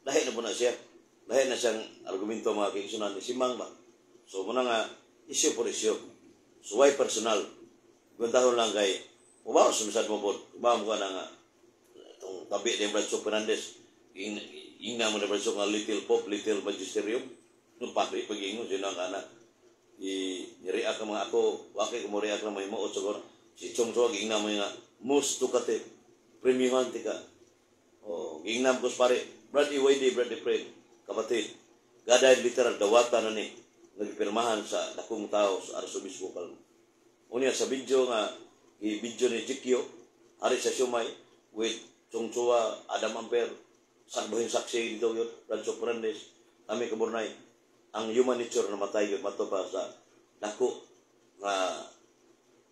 lahi na po na siya. Lahi na siyang argumento, mga kaigsunan ni Simang ba. So, muna nga, issue for issue. So, why personal? Gwentahon lang kay, ubaw, sumisad mo po, ubaw mo ka na nga, itong tabi ni Brad Fernandez, ingna mo ni Brad nga little pop, little magisterium, nung pari pag-ingon, sino ang anak, i-react ang mga ako, wakay ko mo react na may himuot siguro. Si Chong Chua, ingna mo nga, most tukate, premiuhan tika. O, ingna mo pare, Brad EYD, Brad Efrain, kapatid, gaday literal, dawata na ni, nagpirmahan sa dakong tao sa Arsobispo Palma. Unya sa video nga, i-video ni Jikyo, ari sa Siomai, with Chong Chua, Adam Amper, sakbuhin saksi dito yun, Rancho Fernandez, kami kaburnay, ang human nature na matay yun, mato pa sa dako nga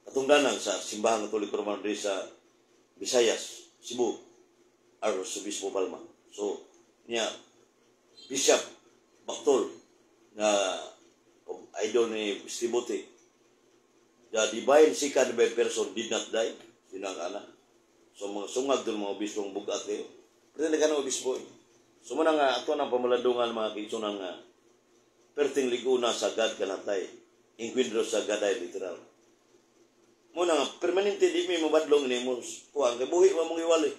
katungdanan sa Simbahan Katoliko Romano diri sa Visayas, Cebu, Arsobispo Palma. So, niya, Bishop Bactol, nga idol ni Steve, the divine second by person did not die, sino ang anak. So, mga sungag doon mga obispong bugat kayo. Pero hindi ka ng obispo eh. So, muna nga, ato ng pamaladungan mga kaigsunan nga, perting liguna sa God kanatay, inkwindro sa gaday literal. Muna nga, permanente di mi mabadlong ni mo, kuang, kay buhi mo mong iwali.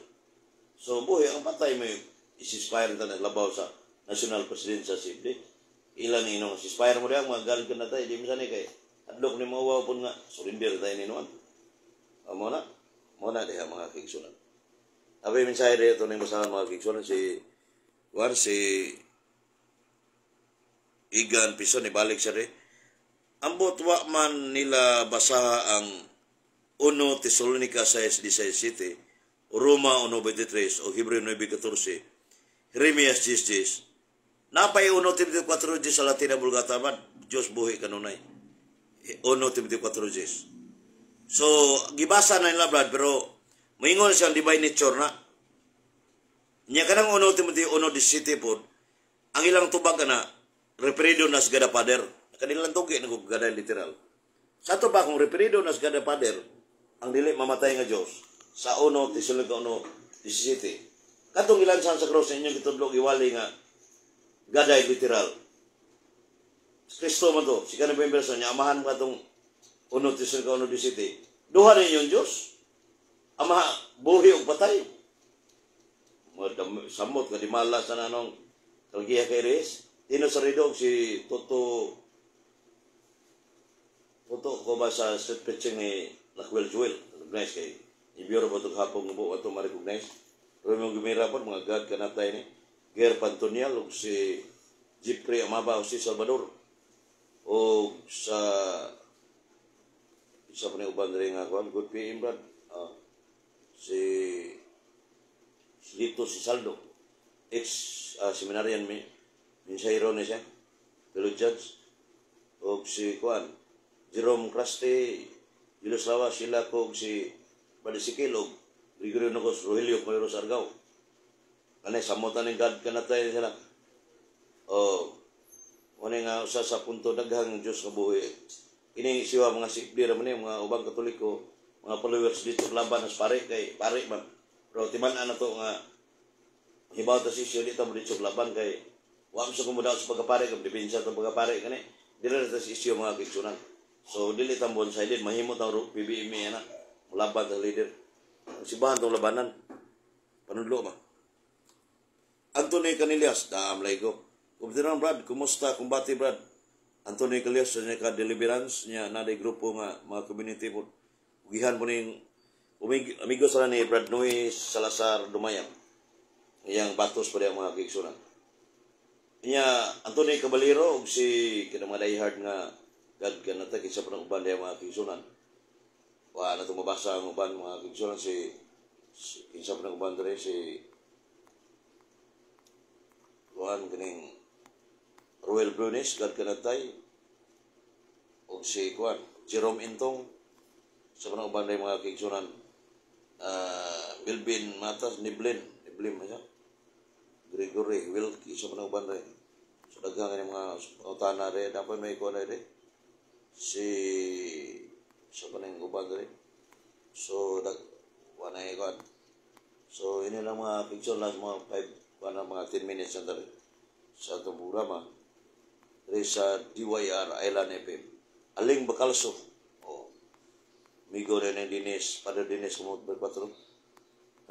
So, buhi ang patay may isispire ta naglabaw sa national president sa Sibli. Ilan inong sispire mo diya, mga galit ka natay, di mo sanay kay, adlok ni mawaw po nga, surrender tayo ninuan. Mo na, mo na diha mga kaigsunan. Abi mensahe diha ito ning basahan mga kaigsunan si Juan, si Igan Pison, ibalik siya rin. Ambot wa man nila basaha ang 1 Tesalonica 6:17, Roma 1:23 o Hebreo 9:14, Jeremias 10:10. Napay 1 Timoteo 4:10 sa Latina Vulgata man, Diyos buhi kanunay. 1 Timoteo 4:10. So, gibasa na nila Brad, pero moingon siyang divine nature na. Nya kanang 1 Timoteo 1:17 pod, ang ilang tubag na referido nas God the Father. Kanilang tugi na gada literal. Sa ato ba kung referido nas God the Father, ang dili mamatay nga Dios sa 1 Tesalonica 1:17. Katong ilansan sa cross inyong gitudlo giwali nga gaday literal. Kristo man to, si kanang verse niya amahan mo katong 1 Tesalonica 1:17. Duha na inyong Dios. Ama buhi og patay. Samot nga di malas na nanong kalgiha kay Reyes. Tino sa Rido si Toto Toto ko ba sa street preaching ni Lakwel Joel. Recognize kay Ibiro ba itong hapong mo ato ma-recognize. Pero yung gumira po, mga God kanatay ni Ger Pantonial o si Jeffrey Amaba o si Salvador o sa isa pa ni uban rin nga kuan, good PM Brad, si si Lito si Saldo, ex seminarian mi minsahero ni siya, fellow judge, o si kuan Jerome Craste, Julius Lawa, sila ko si Badisikil og Gregorio Nogos, Rogelio Coleros Argao. Kanay samotan ning God kanatay sila. O wala nga usa sa punto daghang Dios nga buhi. Ini siwa mga sikbir man ni mga ubang Katoliko, mga followers dito laban sa pare kay pare man. Pero timan-an na to nga Hibaw ta si issue, di ta mo dito laban kay wa mo sa kumudaw sa pagkapare kay depensa ta pagkapare kani. Dili na ta sa issue, mga kaigsunan. So dili ta one sided, mahimo ta PBMA na mulaban sa leader. Ang simbahan tong labanan. Panudlo ma. Anthony Canelias, daam laygo. Kumtiran Brad, kumusta kumbati, Brad? Anthony Canelias sa niya ka deliverance niya na grupo nga mga community po. Ugihan po ning amigo sa ni Brad Noe Salazar Dumayang. Iyang batos pa ang mga kaigsunan. Niya Anthony Caballero ug si kanang mga diehard nga God kanata kinsa pa ng uban diha, mga kaigsunan. Wa na mabasa ang uban, mga kaigsunan, si kinsa pa ng uban diri, si kuan kining Royal Brunes, God kanatay, ug si kuan Jerome Intong sa panang uban diha, mga kaigsunan, Melvin Matas Niblin Niblin ba siya, Gregory Wilkie sa panang uban diha. So daghang ini mga pangutana rin, dapat may kuan rin si sa panang uban diri. So dag wala kuan. So ini lang, mga picture lang, mga 5 kuan, mga 10 minutes na diri sa atong programa diri sa DYR Island FM. Aling Bacalso. Oh. Migo rin ng Dinis, Padre Dinis kumot patro.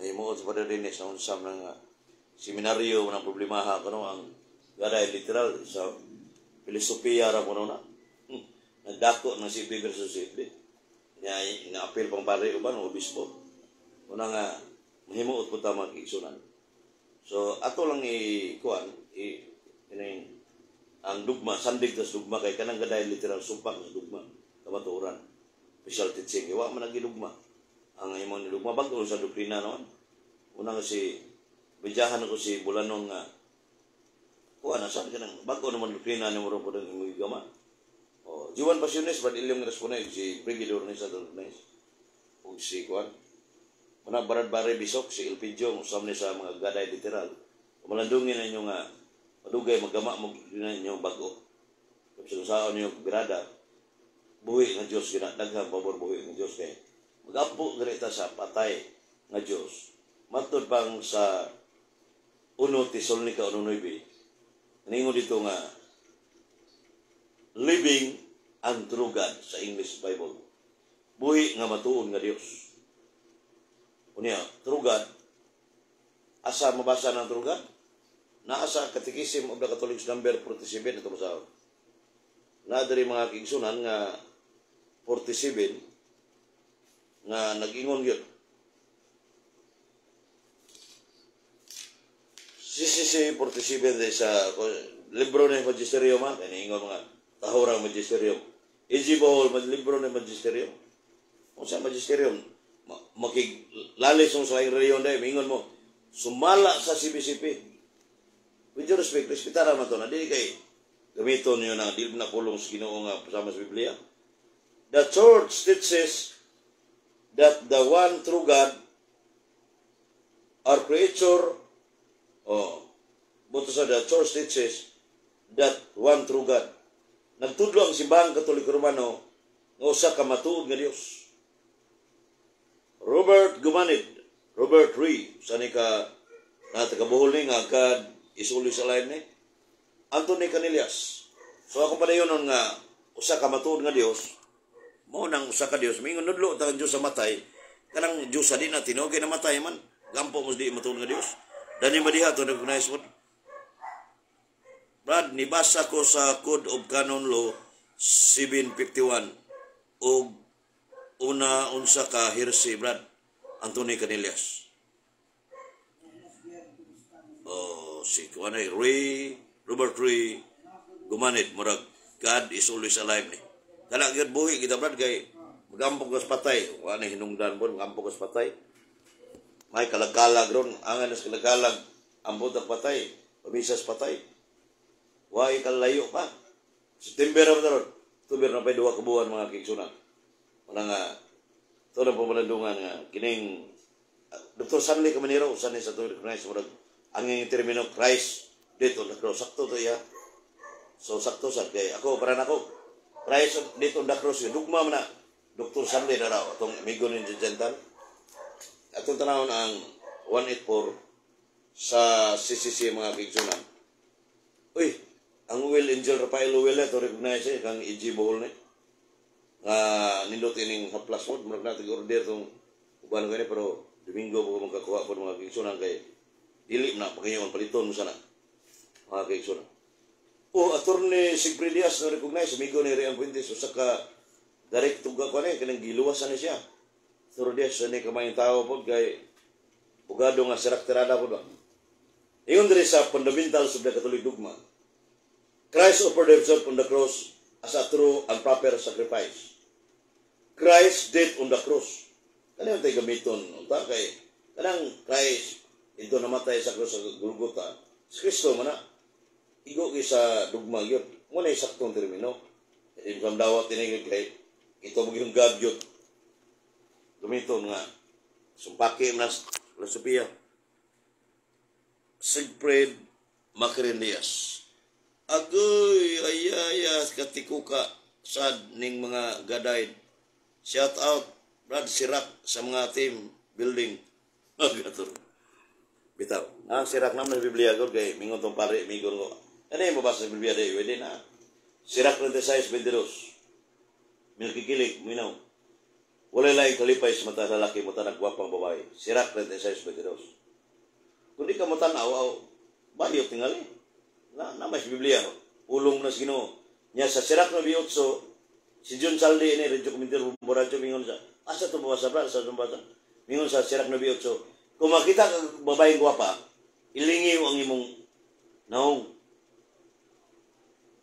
Mahimuot sa Padre Dinis na unsam ng seminaryo ng problemaha kuno ang gaday literal sa filosofiya ra kuno na. Nagdako ng CP versus CP. Nya ina-appeal pang pare uban o obispo. Una nga mahimuot po ta, mga kaigsunan. So ato lang i kuan i kining ang dugma, sandig tas dugma kay kanang gaday literal supak sa dugma kamatuoran. Official teaching wa man nagidugma. Ang imong nidugma bag-o sa doktrina noon. Una nga si bijahan ako si Bulanon nga kuan na saan kanang bag-o naman doktrina ni mo ro po imong gigama. Oh, Juan Pasiones ba ilyong responde si Brigidor ni sa Dolores. Ug si kuan Muna Barad Bare Bisok, si Elpidio, usam ni sa mga gaday literal. Malandungin na inyo nga madugay magama mo na inyo bag-o. Kung saan ninyo birada, buhi nga Dios gina daghang pabor buhi nga Dios kay magampo ganita sa patay nga Dios. Matud pang sa 1 Tesalonica 1:9, ningon dito nga living and true God sa English Bible. Buhi nga matuon nga Dios. Unya, true God, asa mabasa ng true God? Naa sa Catechism of the Catholics number 47 ito sa na diri, mga kaigsunan, nga 47 nga nag-ingon gyud. CCC 47 di sa libro ni Magisterium ha, kaya ingon mga tahurang Magisterium. E.G. Bohol, libro ni Magisterium. Kung sa Magisterium, makilalis mo sa laing reliyon dahil, mingon mo, sumala sa CBCP. With due respect, respetara man to na, di kay gamiton niyo na, di na kulong sa Ginoo nga sama sa Biblia. The church teaches that the one true God, our creator, oh, buto sa the church teaches that one true God. Nagtudlo ang Simbahang Katoliko Romano nga usa ka matuod nga Dios. Robert Gumanid, Robert Ree, sa ni ka na taga Bohol ni nga God is always alive ni. Anthony Canelias. So ako padayon nga usa ka matuod nga Dios, mao nang usa ka Dios, mingon nudlo ta ang Dios sa matay, kanang Dios sa di na tinuod kay namatay man, gampo mo di matuod nga Dios. Dani madiha to recognize mo. Brad, nibasa ko sa Code of Canon Law 751 og una unsa ka heresy, Brad Anthony Canelias. Oh, si kuan ay Ray Robert Ray Gumanit, murag God is always alive ni. Kana gyud buhi kita, Brad, kay magampong kas patay, wa na hinungdan mo magampong kas patay. May kalagkalag ron, angan sa kalagkalag ambot ang patay, pamisas patay. Wa kalayo pa. September na ron. October na pa 2 ka buwan, mga kaigsunan. Wala nga ito na pamalandungan nga kining Dr. Sanli Caminero usan ni sa tuwing recognize murag ang iyang termino Christ dito on the cross, sakto to iya. So sakto sa kay ako para nako Christ dito on the cross yun. Dugma man na Dr. Sanli na raw atong amigo ni Gental. Atong tanawon ang 184 Sa CCC, mga kaigsunan. Uy, ang Will Angel Rafael Will to recognize eh, kang EG Bohol ni. Nga nindot ining haplas pod, murag natin order tong uban gani, pero Domingo po magkakuha po, mga kaigsunan, kay dili na pakayon paliton mo sana, mga kaigsunan. O, Attorney Sigfrid Diaz na recognize, amigo ni Rian Fuentes, usa ka direct tuga ko ni kanang giluwasan ni siya. Sir Diaz ni kamayong tao pod kay bugado nga sirak tirada pod ba. Ingon diri sa Fundamentals of the Catholic Dogma, Christ offered himself on the cross as a true and proper sacrifice. Christ death on the cross. Kanang tayo gamiton, unta kay kanang Christ ito namatay sa cross sa Golgotha. Si Kristo man na igo gyud sa dugma gyud. Mo na saktong termino. Di mo dawat ini kay ito mo yung God gyud. Gamiton nga sumpaki man na filosofiya. Sigfred Macarin Diaz. Agoy, ayaya, katikuka, sad ning mga gadaid. Shout out, Brad Sirak, sa mga team building. Gator. Bitaw. Ah, Sirak naman sa Biblia ko, kay mingon tong pare, mingon ko. Ano yung mabasa sa Biblia di? Pwede na. Sirak 36:22. Milkikilik, minaw. Walay laing kalipay sa mata sa lalaki, mata nagwapang babae. Sirak 36:22. Kung di ka matanaw, aw, bayot tingali. Na may Biblia. Ulong na sa Ginoo. Nya sa Sirak 98, si John Saldi ini radyo komentar Boracho mingon sa asa to mabasa, bra, asa to mabasa. Mingon sa Sirak 98, kung makita ka babaeng gwapa, ilingiw ang imong naong.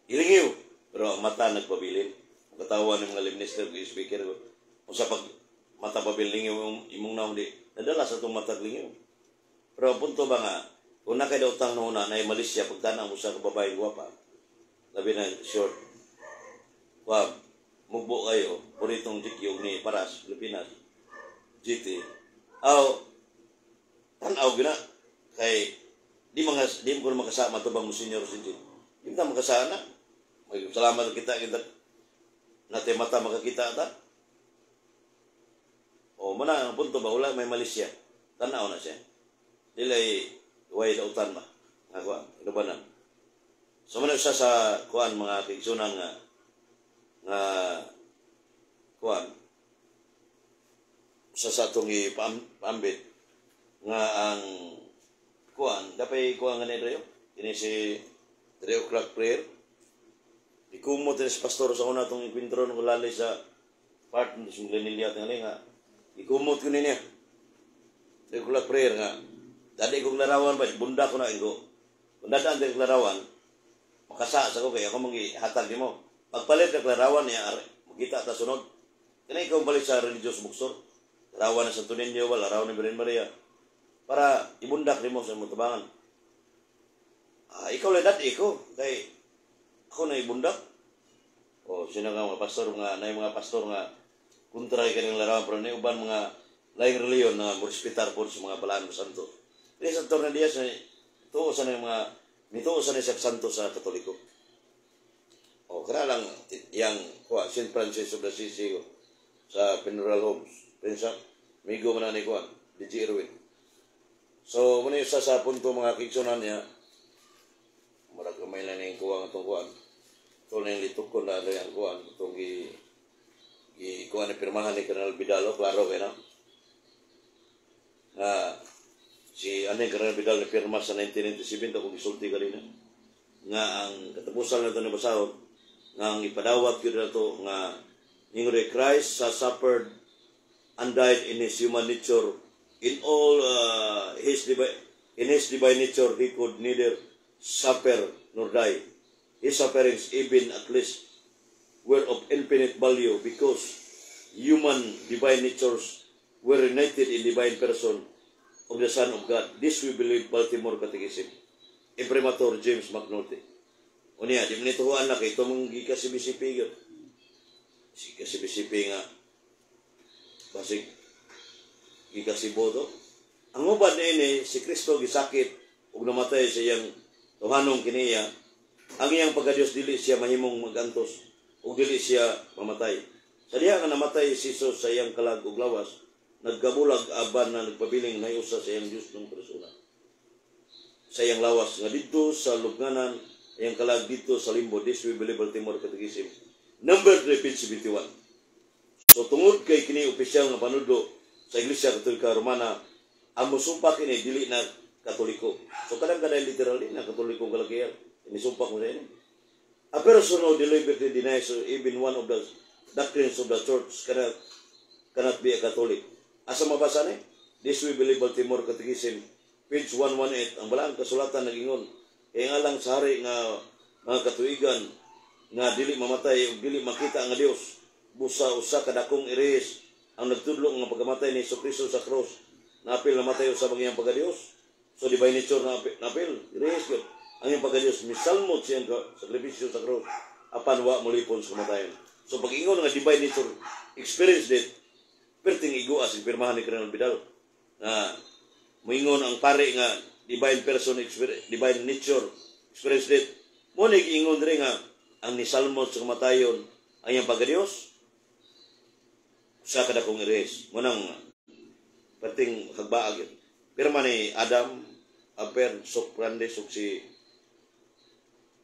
Ilingiw. Pero ang mata nagpabilin. Katawa ng mga minister, speaker ko. Kung sa pag mata pabilin imong, imong naong di, nadala sa itong mata lingiw. Pero ang punto ba nga, kung na kay utang na una, na Malaysia, pagtanaw mo sa babaeng gwapa, labi na short, wag, mugbo kayo, puritong jikyog ni Paras, Pilipinas, GT, aw, tanaw gina, kay, di mga, di mo ko makasama to bang Monsignor Sinjin. Di mo ta makasama. Salamat kita, kita, natin mata makakita ta. O, muna, ang punto ba, wala may Malaysia. Tanaw na siya. Dilay, way dautan ba? Nga kuan, ino ba na? So, muna siya sa kuan mga kaigsunan nga nga kuan sa atong ipaambit nga ang kuan dapat kuan nga ni Dreo kini si 3 o'clock prayer. Ikumot ni si pastor sa una atong enkwentro ng kulali sa part ng Glenilya tingali nga ikumot ko niya 3 o'clock prayer nga dali kong larawan ba bunda ko na ingo kung dadaan kong larawan makasa sa ko kay ako mangi hatag nimo pagpalit ng larawan niya makita ta sunod kani ikaw balik sa religious bookstore, larawan na Santo Niño, wala larawan ni Virgen Maria para ibundak nimo sa imong tabangan. Ah, ikaw lang dati ko kay ako na ibundak. O sino nga mga pastor nga na mga pastor nga kontra kay kaning larawan, pero ni uban mga laing reliyon na mo respetar po sa mga balaan mo santo. Dili sa Torne Diaz na tuo sa mga mituo sa ni sa santo sa Katoliko. O kana lang yang kuha St. Francis of Assisi ko sa funeral homes. Pensa migo man ni kuha DJ Irwin. So muna isa sa punto, mga kaigsunan niya murag gamay lang ning kuha nga itong kuan. Ito na yung litukon na ano yung kuan. Itong gi kuan ni pirmahan ni Colonel Vidal, klaro kay na. Nga si ano yung Colonel Vidal ni pirma sa 1997 akong gisulti kanina. Nga ang katapusan na ito ni basahon, nga ang ipadawat yun na ito nga ingon Christ has suffered and died in his human nature. In all his divine in his divine nature he could neither suffer nor die. His sufferings even at least were of infinite value because human divine natures were united in divine person of the Son of God. This we believe, Baltimore Catechism. Imprimatur James McNulty. Unya, di mo nituhuan na kay ito mong gikas si BCP yun. Si kasi BCP nga basig gikasibo to. Ang uban niini, si Kristo gisakit ug namatay sa iyang tuhanong kiniya. Ang iyang pagka-Diyos dili siya mahimong magantos ug dili siya mamatay. Sa diha nga namatay si Jesus sa iyang kalag ug lawas, nagkabulag aban na nagpabiling nahiusa sa iyang Diyos ng persona. sa iyang lawas nga didto sa lubnganan, iyang kalag didto sa limbo. This We Believe, Baltimore Catechism number 3, page 71. So tungod kay kini opisyal nga panudlo sa Iglesia Katolika Romana, ang musumpa kini dili na Katoliko. So kanang kanay literally na Katoliko kalakihan. Inisumpak mo sa ini. A person who deliberately denies even one of the doctrines of the Church cannot be a Catholic. Asa mabasa ni? This We Believe, Baltimore Catechism, page 118. Ang balaang kasulatan nagingon, kay nga lang sa hari nga mga katuigan nga dili mamatay ug dili makita nga Dios, busa usa ka dakong erehis ang nagtudlo nga pagkamatay ni Kristo sa cross naapil namatay usab ang iyang pagkadiyos. So divine nature na napil erehis gyud ang iyang pagkadiyos, misalmot siyang sakripisyo sa cross apan wa molipon sa kamatayon. So pag ingon nga divine nature experience death, perting igo as pirmahan ni Cardinal Vidal na moingon ang pare nga divine person experience, divine nature experience death, mo ni giingon diri nga ang nisalmot sa kamatayon ang iyang pagkadiyos sa kadakong erehis mo nang perting hagbaag yun. Pirma ni Adam Aper Soprandes ug si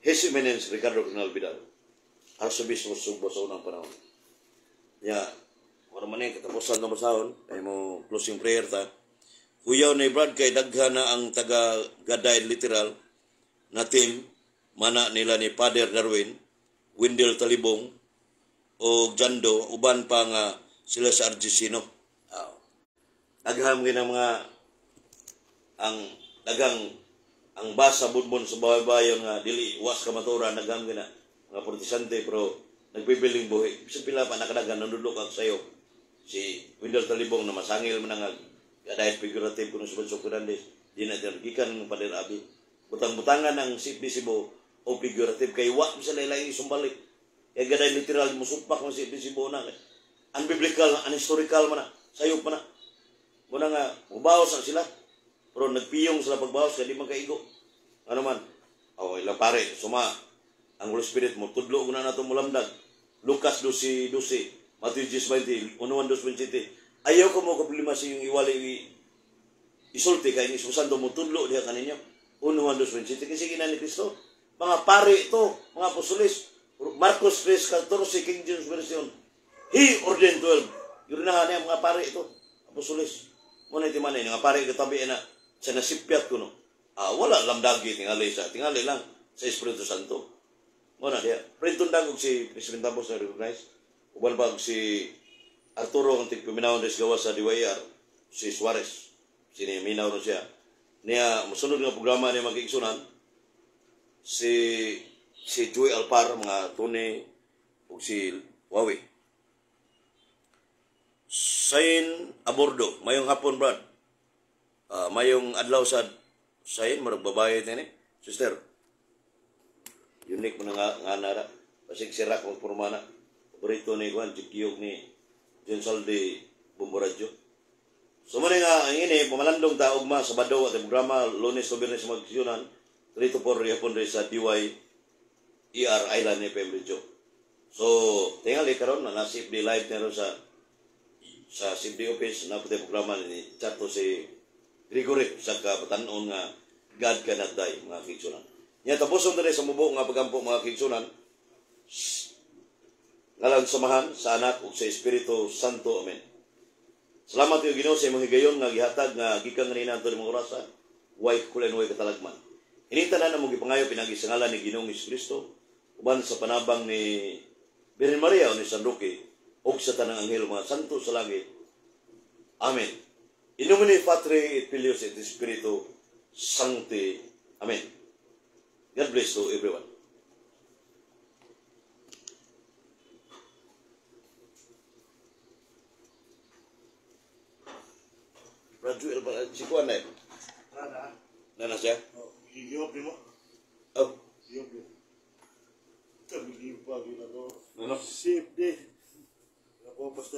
His Eminence Ricardo Cardinal Vidal, Arsobispo Sugbo sa unang panahon. Ya, wala man yung katapusan ng basahon, ay mo closing prayer ta. Kuyaw ni Brad kay daghan na ang taga Gaday literal na team mana nila ni Father Darwin, Wendell Talibong o Jando, uban pa nga sila sa RGC, no. Daghang gina mga ang daghang ang basa budbon sa bayo nga dili was kamaturan, daghang gina mga Protestante pero nagbibiling buhi. Sa pila pa nakadagan nanudlo ka sayo. Si Wendell Talibong na masangil man nga dahil figurative kuno sa Banso Fernandez, di na gikan ng Father Abi. Butang-butangan ang CFD Cebu o figurative kay wa mo sila ilaing isumbalik. Kaya gaday literal musumpak mo si CFD Cebu na. Unbiblical, unhistorical man na, sayop man na. Muna nga, mubawas na sila. Pero nagpiyong sila pagbawas, kaya di man kaigo. Ano man? O, ilang pare, suma, ang Holy Spirit mo, tudlo ko na nato mulamdag. Lucas 12:12, Matthew 10:20, 1:2:27. Ayaw ko mo problema sa iyong iwali isulti kay ni Santo mo tudlo diha kaninyo. 1:2:27 kasi gina ni Kristo. Mga pare ito, mga apostoles. Marcos 3:14, King James Version. He ordained 12. Yurinahan niya mga pare ito, apostoles. Muna iti man nga pare katabi na sa nasipyat ko no. Wala lamdagi tingali sa tingali lang sa Espiritu Santo. Muna diya. Printon dagog si President Tapos na recognize. Uban pa si Arturo ang tigpaminaw des gawa sa DYR, si Suarez. Sini minaw ron siya. Niya mosunod nga programa niya magigsunan si si Joy Alpar, mga Tony ug si Wawi. Sain abordo, mayong hapon, Brad. Mayong adlaw sa Sain, murag babae ni sister. Unique mo na nga, nga nara. Basig sirak mo porma na. Paborito ni Juan, Jikiyog ni John Saldi Bumburadyo. So mo nga ang ini pamalandong ta ugma Sabado at programa Lunes to Biyernes magsiunan 3 to 4 hapon rin sa DY ER Island FM Radio. So tingali karon na nasip di live na sa sa CFD office na puti programa ni chato si Gregory sa kabatanon nga God Cannot Die, mga kigsunan. Nya tapuson diri sa mubo nga pagampo, mga kigsunan. Ngalan sa Amahan, sa Anak ug sa Espiritu Santo. Amen. Salamat kayo Ginoo sa imong higayon nga gihatag nga gikan kanina anto nimong orasa, way kulen way katalagman. Ini tanan among gipangayo pinagi sa ngalan ni Ginoong Kristo uban sa panabang ni Birhen Maria o ni San Roque ug sa tanang anghel mga santo sa langit. Amen. In nomine Patri et Filius et Spiritu Sancti. Amen. God bless to everyone. Brad Joel, si Kuan na eh. Rada. Nana siya? Oh, gigihop mo. Oh. Gihop mo. Tabi pa gina ko. Ano? Safe day. Ako basta